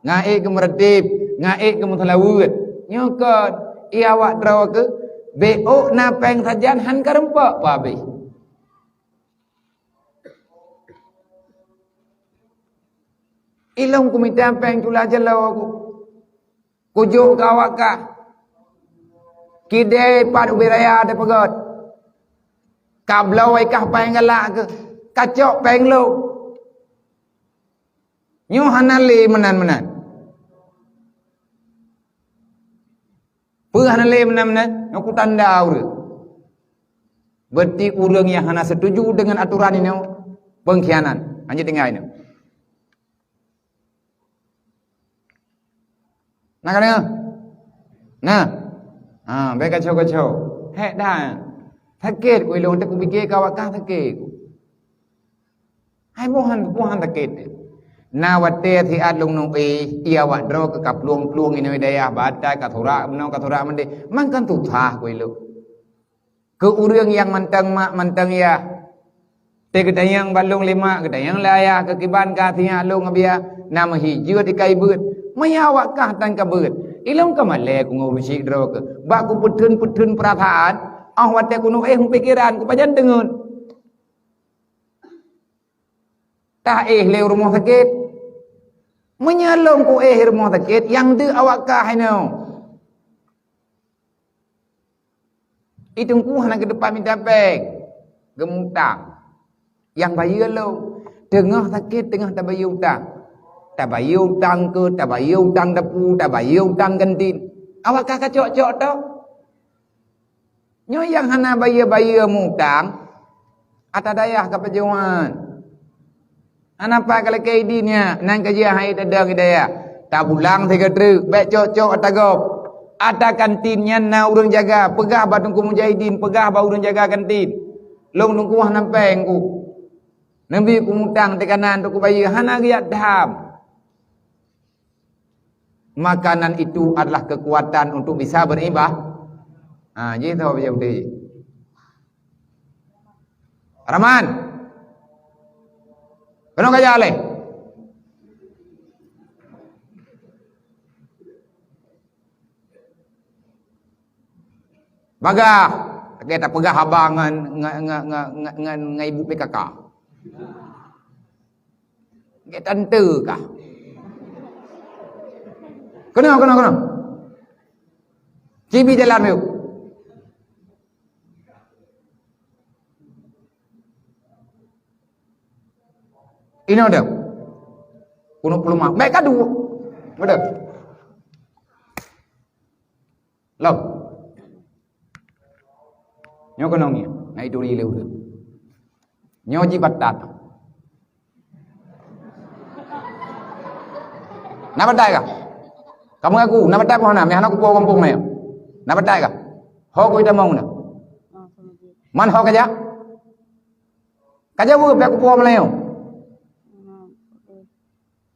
ngan ék geumeureuteb, ngan ék geumeuseulaweuet. Nyoe kon, i awak droe keuh, bék na péng sajan han ka rumpok peuabéh. Ilong kumita péng cula jaloe ku. Kujok keu awak kah. Kidée pat ubit raya teupeugét. Ka bloe kah péng galak keuh. Kacok péng lôn. Nyoe hana lé meunan-meunan. Peue hana lé meunan-meunan? Nyoe kutanda ureuëng. Berarti ureuëng nyang hana setuju dengan aturan inoe pengkhianat. Lanjut tinggai inoe. Na ka deungoe? Na? Ha, bék kacau-kacau. Hék dah. Sakét ku ilong, teuk kupike ka awak kah sakét ku. Hai bohan, bohan sakét. Na watée siat lôn nuéh, i awak droe keuh ka plueng-plueng inoe dayah, batai ka surak meunoe, ka surak meudeh. Mangkon susah ku ilong. Keu ureuëng nyang mantong mak mantong yah. Teugeutanyong bak lôn lé mak, geutanyong lé ayah, keu kiban ka sinyak lôn ngon biya, na meuhi jeuet ikai beuet. Maya awak kah tan ka beuet. Ilong ka malée ku ngon ureuëng syik droe keuh. Bak kupeutheun-peutheun peurasaan, óh watée kunuéh meupikéran, kupajan deungon. Tah éh lé u rumoh sakét. Meunyo lôn kuéh rumoh sakét, nyang deuk awak kah inoe. I teungku hana geuteupah mita péng, geumutang. Nyang bayeue lôn, teungoh sakét teungoh tabayeue utang. Tabayeue utang keu, tabayeue utang dapu, tabayeue utang kantin. Awak ka kacok-cok tôh. Nyoe nyang hana bayeue-bayeue mutang, ata dayah ka peujuan. Hana pat ka lakée idin nyan, nan ka jih hai tadong hidayah. Tabulang sigoe treuk, bék cok-cok ata gob. Ata kantin nyan na ureuëng jaga, peugah bak teungku mujahidin, peugah bak ureuëng jaga kantin. Lôn teungku hana péng ku. Neubi kumutang teukanan untuk kubayeue, hana geujak tham. Makanan itu adalah kekuatan untuk bisa beribadah. Ha, jih tu apa jadi? Rahman. Kena kaya leh. Bagah. Kita peugah abang ngan, ngan, ngan, ngan, ngan, ngan ibu P K K. Gét tante kah? Kena, kena, kena. Cibi jalan yuk. Inoe dah. Kunok peuleumak. Baik kadu. Betul. Lom. Nyoe keunong nyoe, na ituri lé ureueng. Nyoe jibatat. Na batai ka? Kamu aku, na batai pun hana, meh hana kupo gampông na. Na batai kah? Ho kutamong na. Man ho kajak? Kajak beu pihak kupuo meulayeue.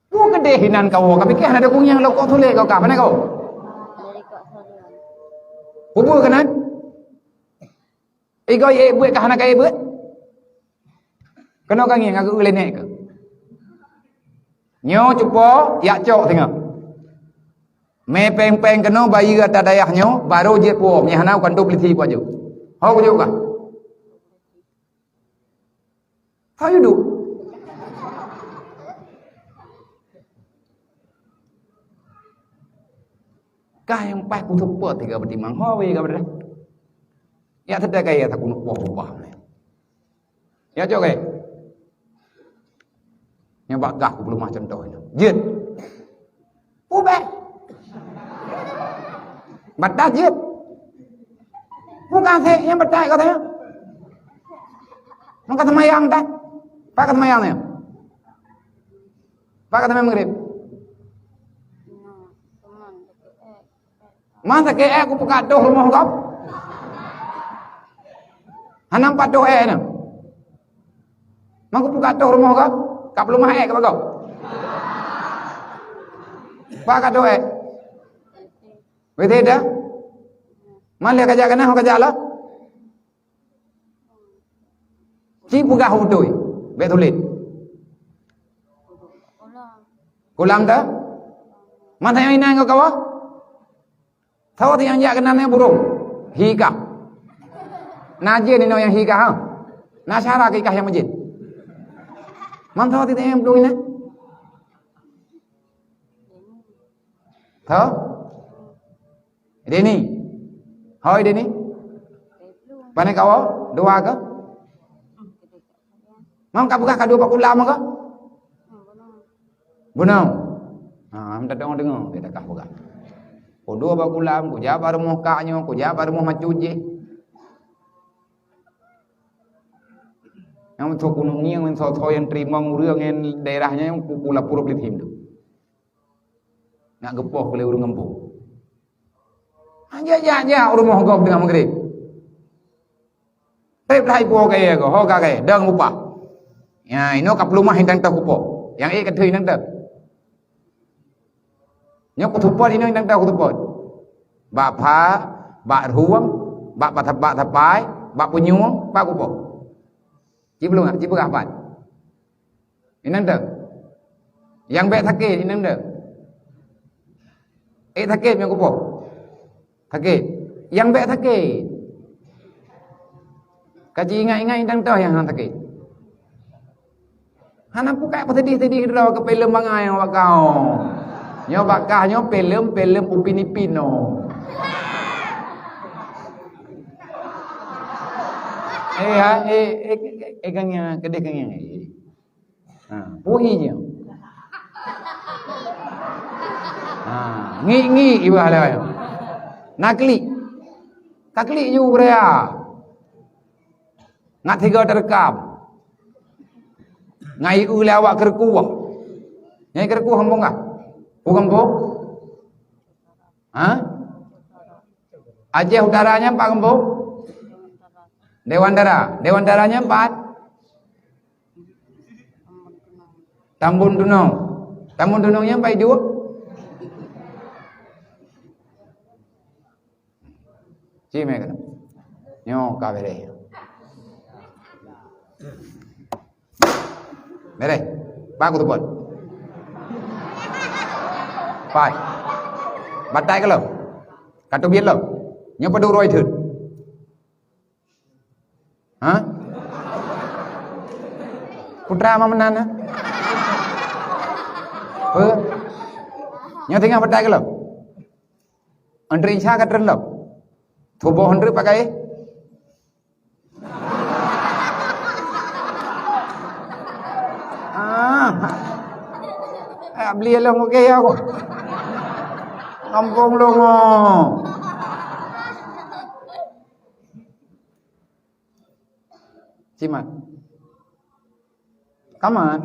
Peue keudeh inan kawoe, ka pike hana ada kunyang lokok sulet kau ka, pane kau? Peue keunan? Igoe ék buet ka hana ka ék buet? Keunoe ka ngieng aku uleh nek ke. Nyoe cupo yak cok singoh. Mé péng-péng keunoe bayeue ata dayah nyoe, barô jeuet puwoe, meunyo hana u kantô polisi ku aju. Ho kujok kah? Ho yue duek. Kah nyang paih kuseupôt tiga peutimang ho wéh ka beudah. Yak teudah kaya takuneuk poh ubah. Ya cok eh. Nyang bak gah kupeuleumah contoh nyoe. Jeuet. Ubah. Batas jeuet. Bukan sih yang betul katanya. Maka semayang dah. Pakai semayang ni. Pakai semayang maghrib. Masa ke eh kupeugah doh rumoh gob? Hana patuh eh na. Maka peugah doh rumoh gob? Ka peuleumah eh ka bagob. Peugah doh eh. Betul dah? Mana kajak kena kajak lah? Ci peugah beutôi. Bék tuléh. Kulam dah? Masa nyang inan kau kawa? Sawa nyang jak keunan nyang burung. Hika. Na jén inoe nyang hika ha. Na syara keu ikah nyang meujén. Man sawa nyang burung inan? Tho? Deni. Hoi Deni. Pane kawa? Dua ke? Mam ka peugah ka dua bak kulam ke? Bunoe. Ha, am tadong deungoe, dia takah peugah. Ku dua bak kulam, ku jak bak rumoh kak nyoe, ku jak bak rumoh macut jih. Nyang beutôi kuneuk ngieng ngon soe-soe nyang teurimong ureueng ngon daerah nyan ku, ku lapor polisi tu. Nak geupoh keu lé ureueng gampông. Han jak, jak, jak u rumoh gob teungoh maghrib. Trép lah ipoh kayèe gob, ho ka kayèe, dong bupah. Ya, inoe ka peuleumah indang teuh kupoh. Nyang ék ka deuh indang teuh. Nyoe kuseupôt inoe indang teuh kuseupôt. Bak pha, bak rueng, bak, bak sapai, bak punyueng, bak kupoh. Ci peuleueh, ci peugah pat. Inong teuh. Nyang bèk sakét, inong teuh. Eh, sakét nyang kupoh. Sakét. Nyang bèk sakét. Ka ji ingat-ingat inong teuh nyang hana sakét. Hana pukai peuseudih-seudih droe keu filem bangai awak kau. Nyoe bak kah nyoe filem-filem Upin Ipin nyoe. Eh, ha, eh, eh, eh, eh, kang nyang, keudeh kang nyang. Ha, puhi nyoe. Ha, ngi-ngi iba lewat. Na klik. Ka klik ju beuraya. Ngat tiga terekam. Ngai u lé awak keureukuh. Nyai keureukuh hambong kah? Bukan po? Ha? Aceh Utara nyan pat gampông? Dewan Tara. Dewan Tara nyan pat? Tambun Tunong. Tambun Tunong nyan pat iduek? Ci mé keunoe. Nyoe ka beres. Beres. Ba kuteupot. Pai. Batai ka lom. Ka teubiet lom. Nyoe padub uroe thon. Ha? Putra ma meunan na? Peue? Nyoe teungoh batai ka lom. Antri Isa ka treun lom. Tuboh antri pakai. Ah. Eh, beli lom, oke ya, aku. Kampung Longo. Cimat. Kamat.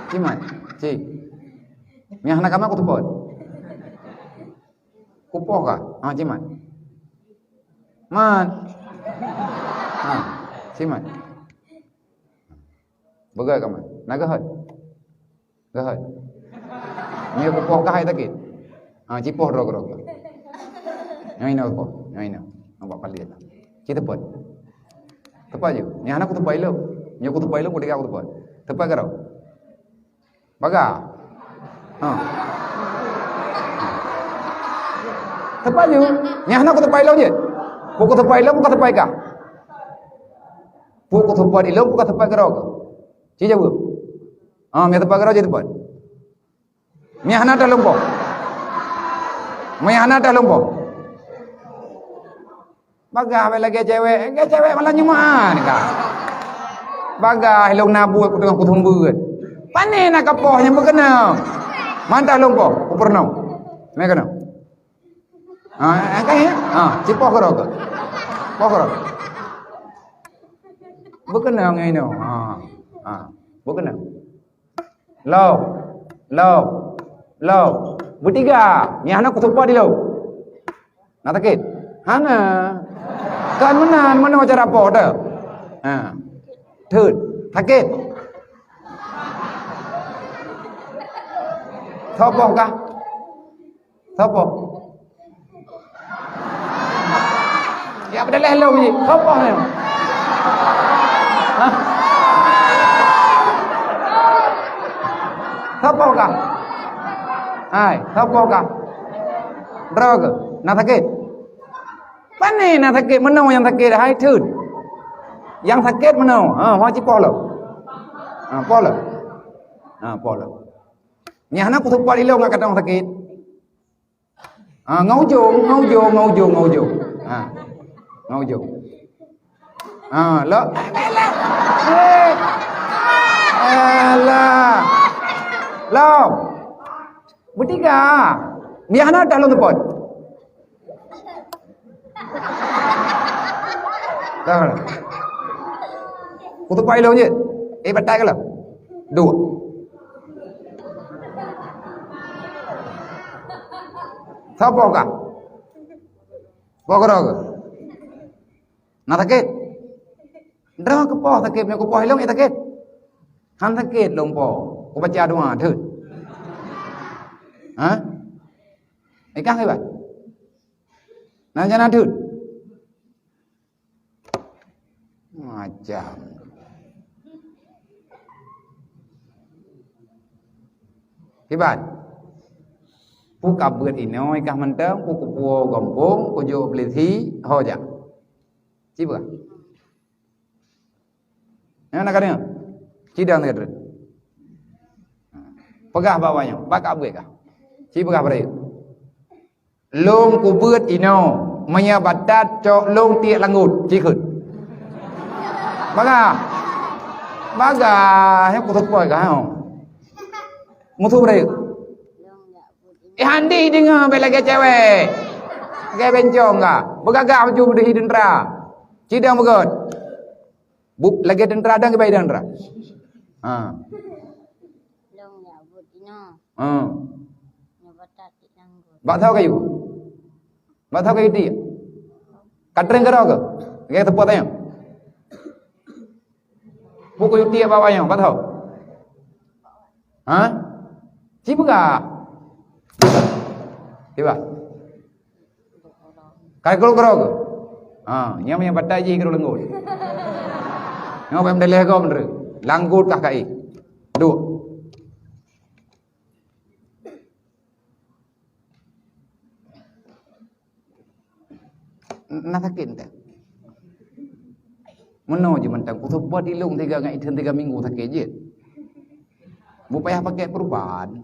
Cimat. Ci. Nyang hana kamat kuteupot. Kupoh kah? Ha, cimat. Man. Ha, siman. Beugöt ka man. Na geuhöt. Geuhöt. Nyoe kupoh kah hai sakét. Ha, cipoh droe keudroe. Nyoe inoe kupoh. Nyoe inoe. Nampak paliet. Ci teupot. Teupot ju. Nyoe hana kuteupot ilong. Nyoe kuteupot ilong, kudeungo kuteupot. Teupot keudroe. Baga. Ha. Teupot ju. Nyoe hana kuteupot ilong jeuet. Peue kuteupot ilong, peue kuteupot kah. Peue kuteupot ilong, peue kuteupot keudroe. Ci jaweueb. Ha, meunyo teupot keudroe, ci teupot. Meunyo hana teuh lom poh. Meunyo hana teuh lom poh. Bagah bèk lagèe cewek. Lagèe cewek malam Jumat ka. Bagah lôn na buet ku teungoh kuteumbeue. Pané na kapoh nyang beukeunong. Man teuh lom poh, kupeurunoe. Meukeunong. Ha, angkat ya. Ha, cipoh keudroe keuh. Poh keudroe. Beukeunong nyan inoe. Ha. Ha. Beukeunong. Lom. Lom. Lom. Beutiga. Nyan hana kuteupot ilong. Na sakét? Hana. Kan meunan, meunoe cara poh teuh. Ha. Thon. Sakét. Soe poh kah? Soe poh? Ya, peudaléh lom jih. Soe poh nyoe? Hah? Soe poh kah? Hai, soe poh kah? Droe keuh. Na sakét? Pané na sakét, meunoe nyang sakét, hai thon. Nyang sakét meunoe. Ha, ho cipoh lom. Ha, poh lom. Ha, poh lom. Nyan hana kuteupot ilong ngon kantong sakét. Ha, ngon ujong, ngon ujong, ngon ujong, ngon ujong. Ha. Ngon ujong. Ha, lom. Eh. Alah. Lom. Beutiga. Nyan hana teuh lôn teupot. Dah. Kuteupot ilong jeuet. Eh, batai ka lom. Duek. Soe poh kah? Poh keudroe keuh? Na sakét? Droe keuh poh sakét, meunyo kupoh ilong, eh, sakét. Han sakét lom poh. Kubaca doa, thon. Ha? Eh, kah kiban? Na nyang na thon? Macam. Kiban? Peue ka beuet inoe kah mantong, peue kupuwoe gampông, kujok peulisi, ho jak. Ci peugah. Nyan na ka deungoe? Ci dong sigoe treuk. Peugah bak awak nyoe, bak ka beuet kah? Ci peugah bak rayeuk. Lôn kubeuet inoe, meunyo batat cok lôn tiek langgot, ci kheun. Bagah. Bagah, nyoe kuteupot kah nyoe. Musoh beureuk. Eh, handi deungoe bèk lagèe cewek. Lagèe bencong kah. Beugagah baju beudehi teuntra. Ci dong beugöt. Bu, lagèe teuntra dong kiban teuntra. Ha. Lôn jak buet inoe. Ha. Nyoe batat tiek langgot. Bak soe kayue? Bak soe kayue tiek? Ka treng keudroe keuh? Lagèe teupot tanyoe. Peue kayue tiek bak awak nyoe, bak soe? Ha? Ci peugah. Ci peugah. Ka keudroe keuh? Ha, nyan nyang batai jih keudroe langgot. Nyoe bèk meudaléh gob meunurot. Langgot kah ka éh. Duek. Na sakét teuh. Meunoe jih mantong, kuseupôt ilong tiga ngon itheun tiga minggu sakét jeuet. Beu payah pakai peuruban.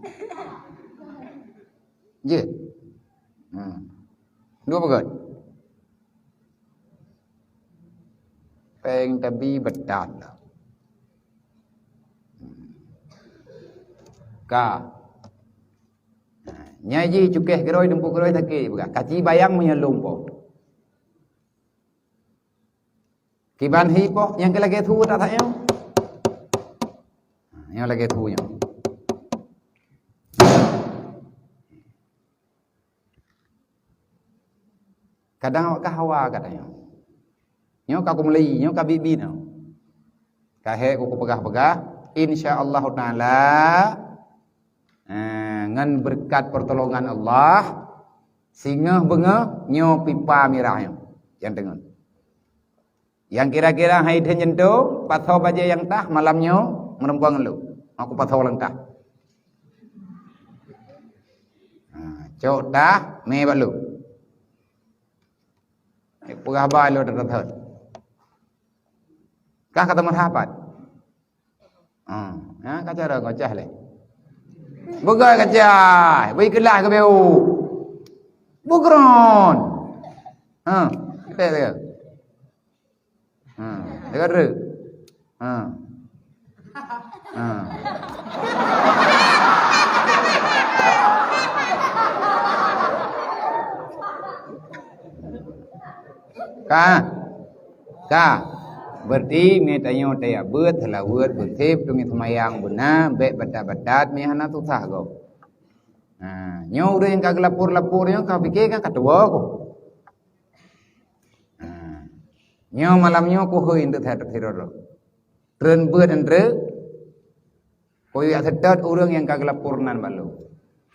Jeuet. Hmm. Dua peugöt. Péng tabi beutat. Ka. Nyan jih cukéh keudroe, dumpuk keudroe sakét, peugah, "Kaci bayang meunyoe lôn po." Kiban hi po, nyang keu lagèe su that-that nyoe. Nyoe lagèe su nyoe. Kadang awak ka hawa katanya. Nyoe ka kumeuli, nyoe ka bibi nyoe. Ka hék kupeugah-peugah, insya Allah taala, eh, ngon beureukat peurtolongan Allah, singoh beungoh nyoe pipa mirah nyoe nyang teungeut. Nyang kira-kira hai then nyentuh, pasoe bajée nyang tah malam nyoe meurumpok ngon lôn. Aku pasoe lam tah. Ha, cok tah, mé bak lôn. Peugah ba lôn that-that. Kah ka teumeusapat. Ha, ha, ka cara ngocah lé. Beugai kaca, beu keulaih keu beu. Beugeron. Ha, kita dia. Ha, dekat dulu. Ha. Ha. Ka? Ka. Berarti meutanyoe tajak beuet, seulaweuet, beusép, teungoh seumayang beuna, bék batat-batat, meuhana susah gob. Ha, nyoe ureuëng nyang ka geulapor-lapor nyoe ka pike kan ka tuwoe ku. Ha. Nyoe malam nyoe kuhôi eunteuk that sidroe-droe. Treun beuet eunteuk, kuyue seutôt ureuëng nyang ka geulapor nan bak lôn.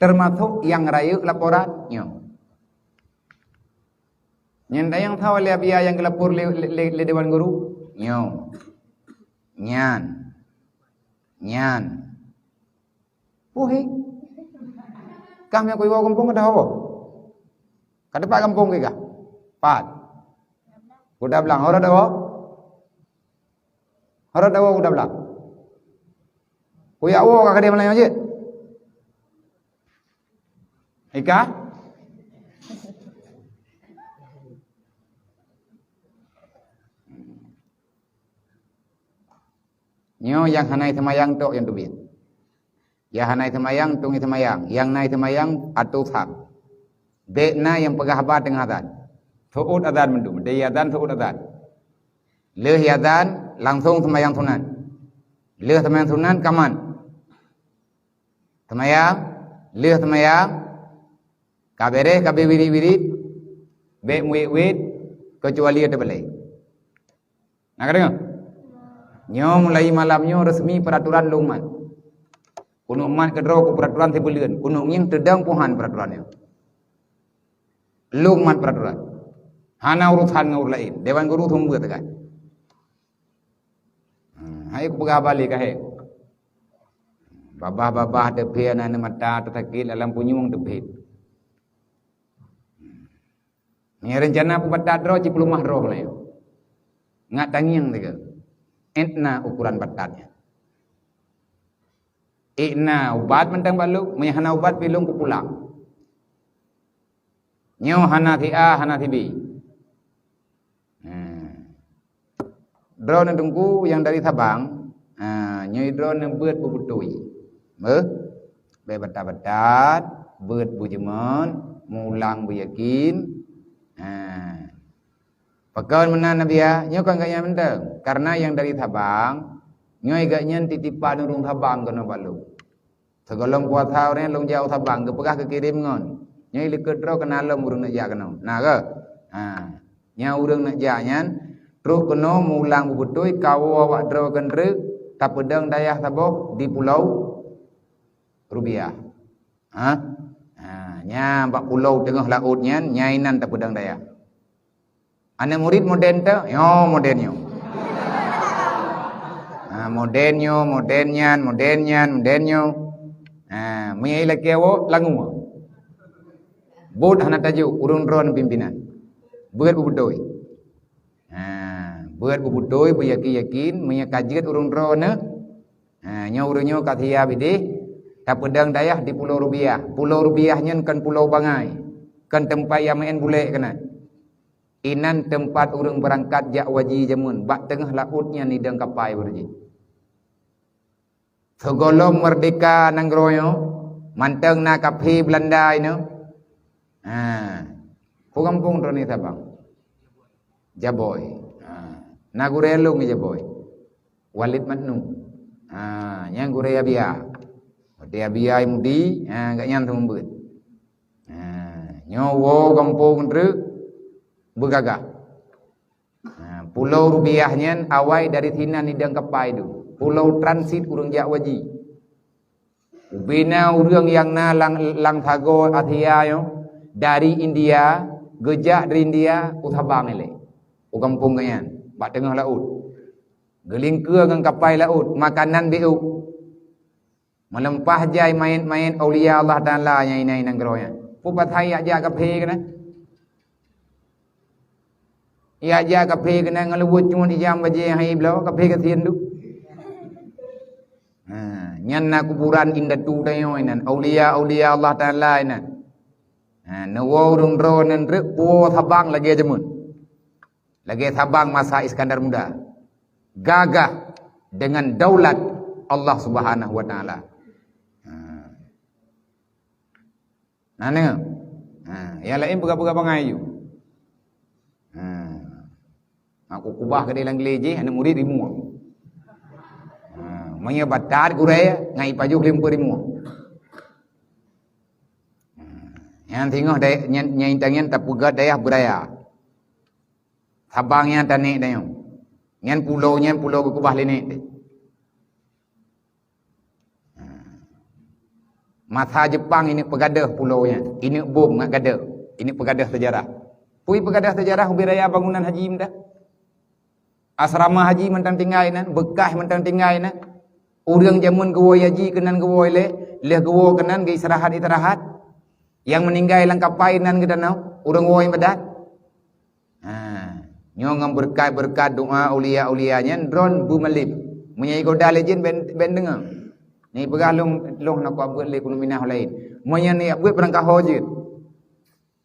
Teumasok nyang rayeuk laporan nyoe. Nyan dayang sawa lé Abiya nyang geulapor lé, lé, lé, lé dewan guru. Nyoe. Nyan. Nyan. Puhe. Kah meukuiwoe gampông ka dawoe. Ka teumpat gampông keu kah? Pat. Kuda blang, hora dawoe. Hora dawoe kuda blang. Kuyak woe ka kadé malam nyoe jeuet. Ika? Nyoe nyang hana seumayang tok nyang teubiet. Nyang hana seumayang, tungui seumayang. Nyang na seumayang, atoe that. Bék na nyang peugah haba teungoh azan. Seuôt azan mandum. Dai azan, seuôt azan. Lheueh azan, langsong seumayang sunat. Lheueh seumayang sunat, kamat. Seumayang, lheueh seumayang, ka beres, ka beuwirit-wirit, bék meuwét-wét, keucuali ateueh balée. Na ka deungoe? Nyoe mulai malam nyoe resmi peraturan lôn mat. Keuneuk mat keudroe keu peraturan sibuleuen, keuneuk ngieng teudong puhan peraturan nyoe. Lôn mat peraturan. Hana urosan ngon ureuëng laén. Dewan guru seumeubeuet sagai. Hmm, hai kupeugah balik ka hai. Babah-babah teupie na mata teusakét lam punyueng teupie. Nyan rencana peubatat droe cit peuleumah droe meulayeue. Ngat tangieng teuka. Ét na ukuran batat nyan. Ét na ubat mantong bak lôn, meunyo hana ubat pi lôn kupulang. Nyoe hana si A, hana si B. Nah. Droeneuh teungku nyang dari Sabang, ha, nyoe droeneuh beuet beubeutôi. Beuh? Bék batat-batat, beuet beujeumeuen, mulang beuyakin. Ha. Pakon meunan Nabi ya? Nyoe kon gobnyan mantong. Karena nyang dari Sabang, nyoe gobnyan titipan ureuëng Sabang keunoe bak lôn. Sigohlom puasa ureuëng lôn jak u Sabang, geupeugah geukirém ngon. Nyoe likot droe keunan lom ureuëng neuk jak keunoe. Na keuh? Ha. Nyang ureuëng neuk jak nyan, trok keunoe mulang beubeutôi, kawoe awak droe keu treuk, tapeudong dayah saboh di Pulo Rubiah. Ha? Ha, nyan bak pulo teungoh laôt nyan, nyan inan tapeudong dayah. Aneuk murit modern teuh, nyoe modern nyoe. Ha, modern nyoe, modern nyan, modern nyan, modern nyoe. Ha, meunyo ilakée woe, langue. Buet hana tajok, ureuëng droeneuh pimpinan. Beuet beubeutôi. Ha, beuet beubeutôi, beuyakin-yakin, meunyo ka jeuet ureuëng droeneuh. Ha, nyoe ureuëng nyoe ka siap idéh, tapeudong dayah di Pulo Rubiah. Pulo Rubiah nyan kon pulo bangai, kon teumpat nyang meu'en bulek keunan. Inan teumpat ureuëng beurangkat jak waji jameun, bak teungoh laôt nyan idong kapai beureujih. Sigohlom meurdeka nanggroe nyoe, mantong na kaphé Beulanda inoe. Ha, peue gampông droeneuh Sabang? Jaboi. Ha, na gurée lôn di Jaboi. Walid Matnu. Ha, nyan gurée Abiya. Watée Abiya mudi, ha, gobnyan seumeubeuet. Ha, nyoe woe gampông treuk, beugagah. Ha, pulo rubiah nyan awai dari sinan idong kapai tu. Pulo transit ureuëng jak haji. Ubena ureuëng nyang na lam, lam sagoe Asia nyoe, dari India, geujak dari India u Sabang ilée, u gampông geuh nyan, bak teungoh laôt. Geulingkeue ngon kapai laôt, makanan béuk. Meuleumpah jai manyét-manyét aulia Allah Taala nyang inan-inan keudroe nyan. Peue pasai jak-jak kaphé keunan? Jak-jak kaphé keunan ngon leubuet cungon ijam bajée hai bloe kaphé gasien tu. Ha, nyan na kuburan indatu tanyoe inan, aulia-aulia Allah Taala inan. Ha, neuwoe ureuëng droe nyan treuk puwoe Sabang lagée jameun. Lagée Sabang masa Iskandar Muda. Gagah dengan daulat Allah Subhanahu wa Taala. Ha. Nah, nyoe. Ha, nyang laén peugah-peugah bangai ju. Ha. Aku kubah keudeh lam glé jih, aneuk murit rimueng. Ha, meunyoe batat gurée, ngai pajoh limpeue rimueng. Ha, nyan singoh daya-, nyan, nyan tangian tapeugah dayah beuraya. Sabang nyan tanek dayong. Nyan pulo, nyan pulo geukubah lé nek teuh. Masa Jepang ineuk peugadôh pulo nyan, ineuk bom ngat gadôh, ineuk peugadôh seujarah. Peue peugadôh seujarah ubé raya bangunan haji meudah? Asrama haji mantong tinggai nan, beukah mantong tinggai nan. Ureuëng jameun geuwoe haji keunan geuwoe lé, lheueh geuwoe keunan geuistirahat-istirahat. Nyang meuninggai lam kapai nan geutanyoe, ureuëng woe ibadat. Ha, nyoe ngon beureukat-beureukat doa aulia-aulia nyan droen beumalém. Meunyoe igoda lé jén ben, ben deungoe. Ni peugah lôn, lôn hana kuabeuet lé keuneuk minah laén. Meunyoe ni beuet beurangkaho jeuet.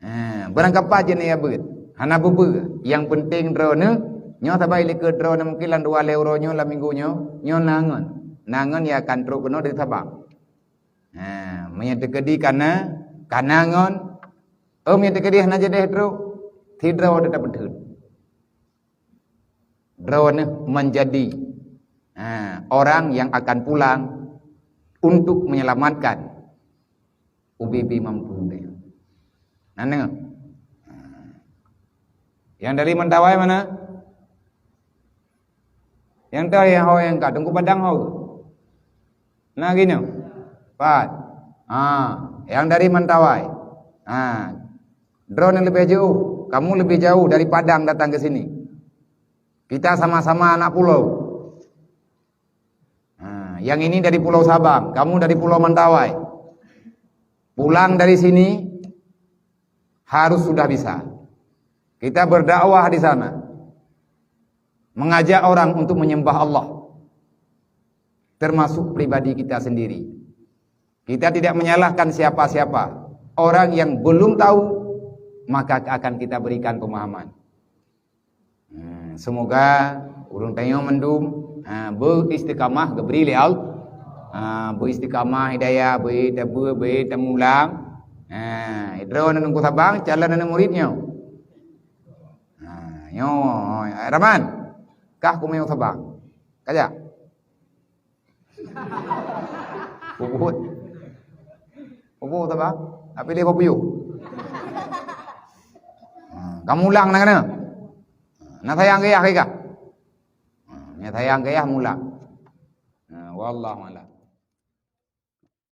Ha, beurangkapat jeuet ni beuet. Hana beubeue. Nyang peunteng droeneuh, nyoe sabai likot droeneuh mungken lam dua lhée uroe nyoe lam minggu nyoe, nyoe na ngon. Na ngon nyang akan trok keunoe dari Sabang. Ha, meunyoe teukeudi kana, kana ngon, oh, meunyoe teukeudi hana jadeh trok, sidroe teutab beuteuet. Droeneuh menjadi, ha, orang yang akan pulang untuk menyelamatkan ubé-bé mampu deh. Nah, nyoe. Ha. Yang dari Mentawai mana? Nyang toh nyang ho nyang ka Teungku Padang ho. Na ginoe. Pat. Ha, yang dari Mentawai. Ha. Droeneuh leubeh jauh, kamu lebih jauh dari Padang datang ke sini. Kita sama-sama anak pulau. Ha, yang ini dari Pulau Sabang, kamu dari Pulau Mentawai. Pulang dari sini harus sudah bisa. Kita berdakwah di sana. Mengajak orang untuk menyembah Allah. Termasuk pribadi kita sendiri. Kita tidak menyalahkan siapa-siapa. Orang yang belum tahu, maka akan kita berikan pemahaman. Hmm, semoga ureuëng tanyoe mandum, ha, beu istiqamah geubri lé Allah. Ha, beu istiqamah hidayah, beu tabeue, beu tamulang. Ha, droeneuh Teungku Sabang, calon aneuk murit nyoe. Ha, nyoe, Raman, kah kumé u Sabang. Kajak. Puput. Puput apa? Tapi dia pupuyuh. Ha, kamu ulang nak kena. Na sayang gaya kah? Ha, na sayang gaya mulang. Ha, wallahu a'lam.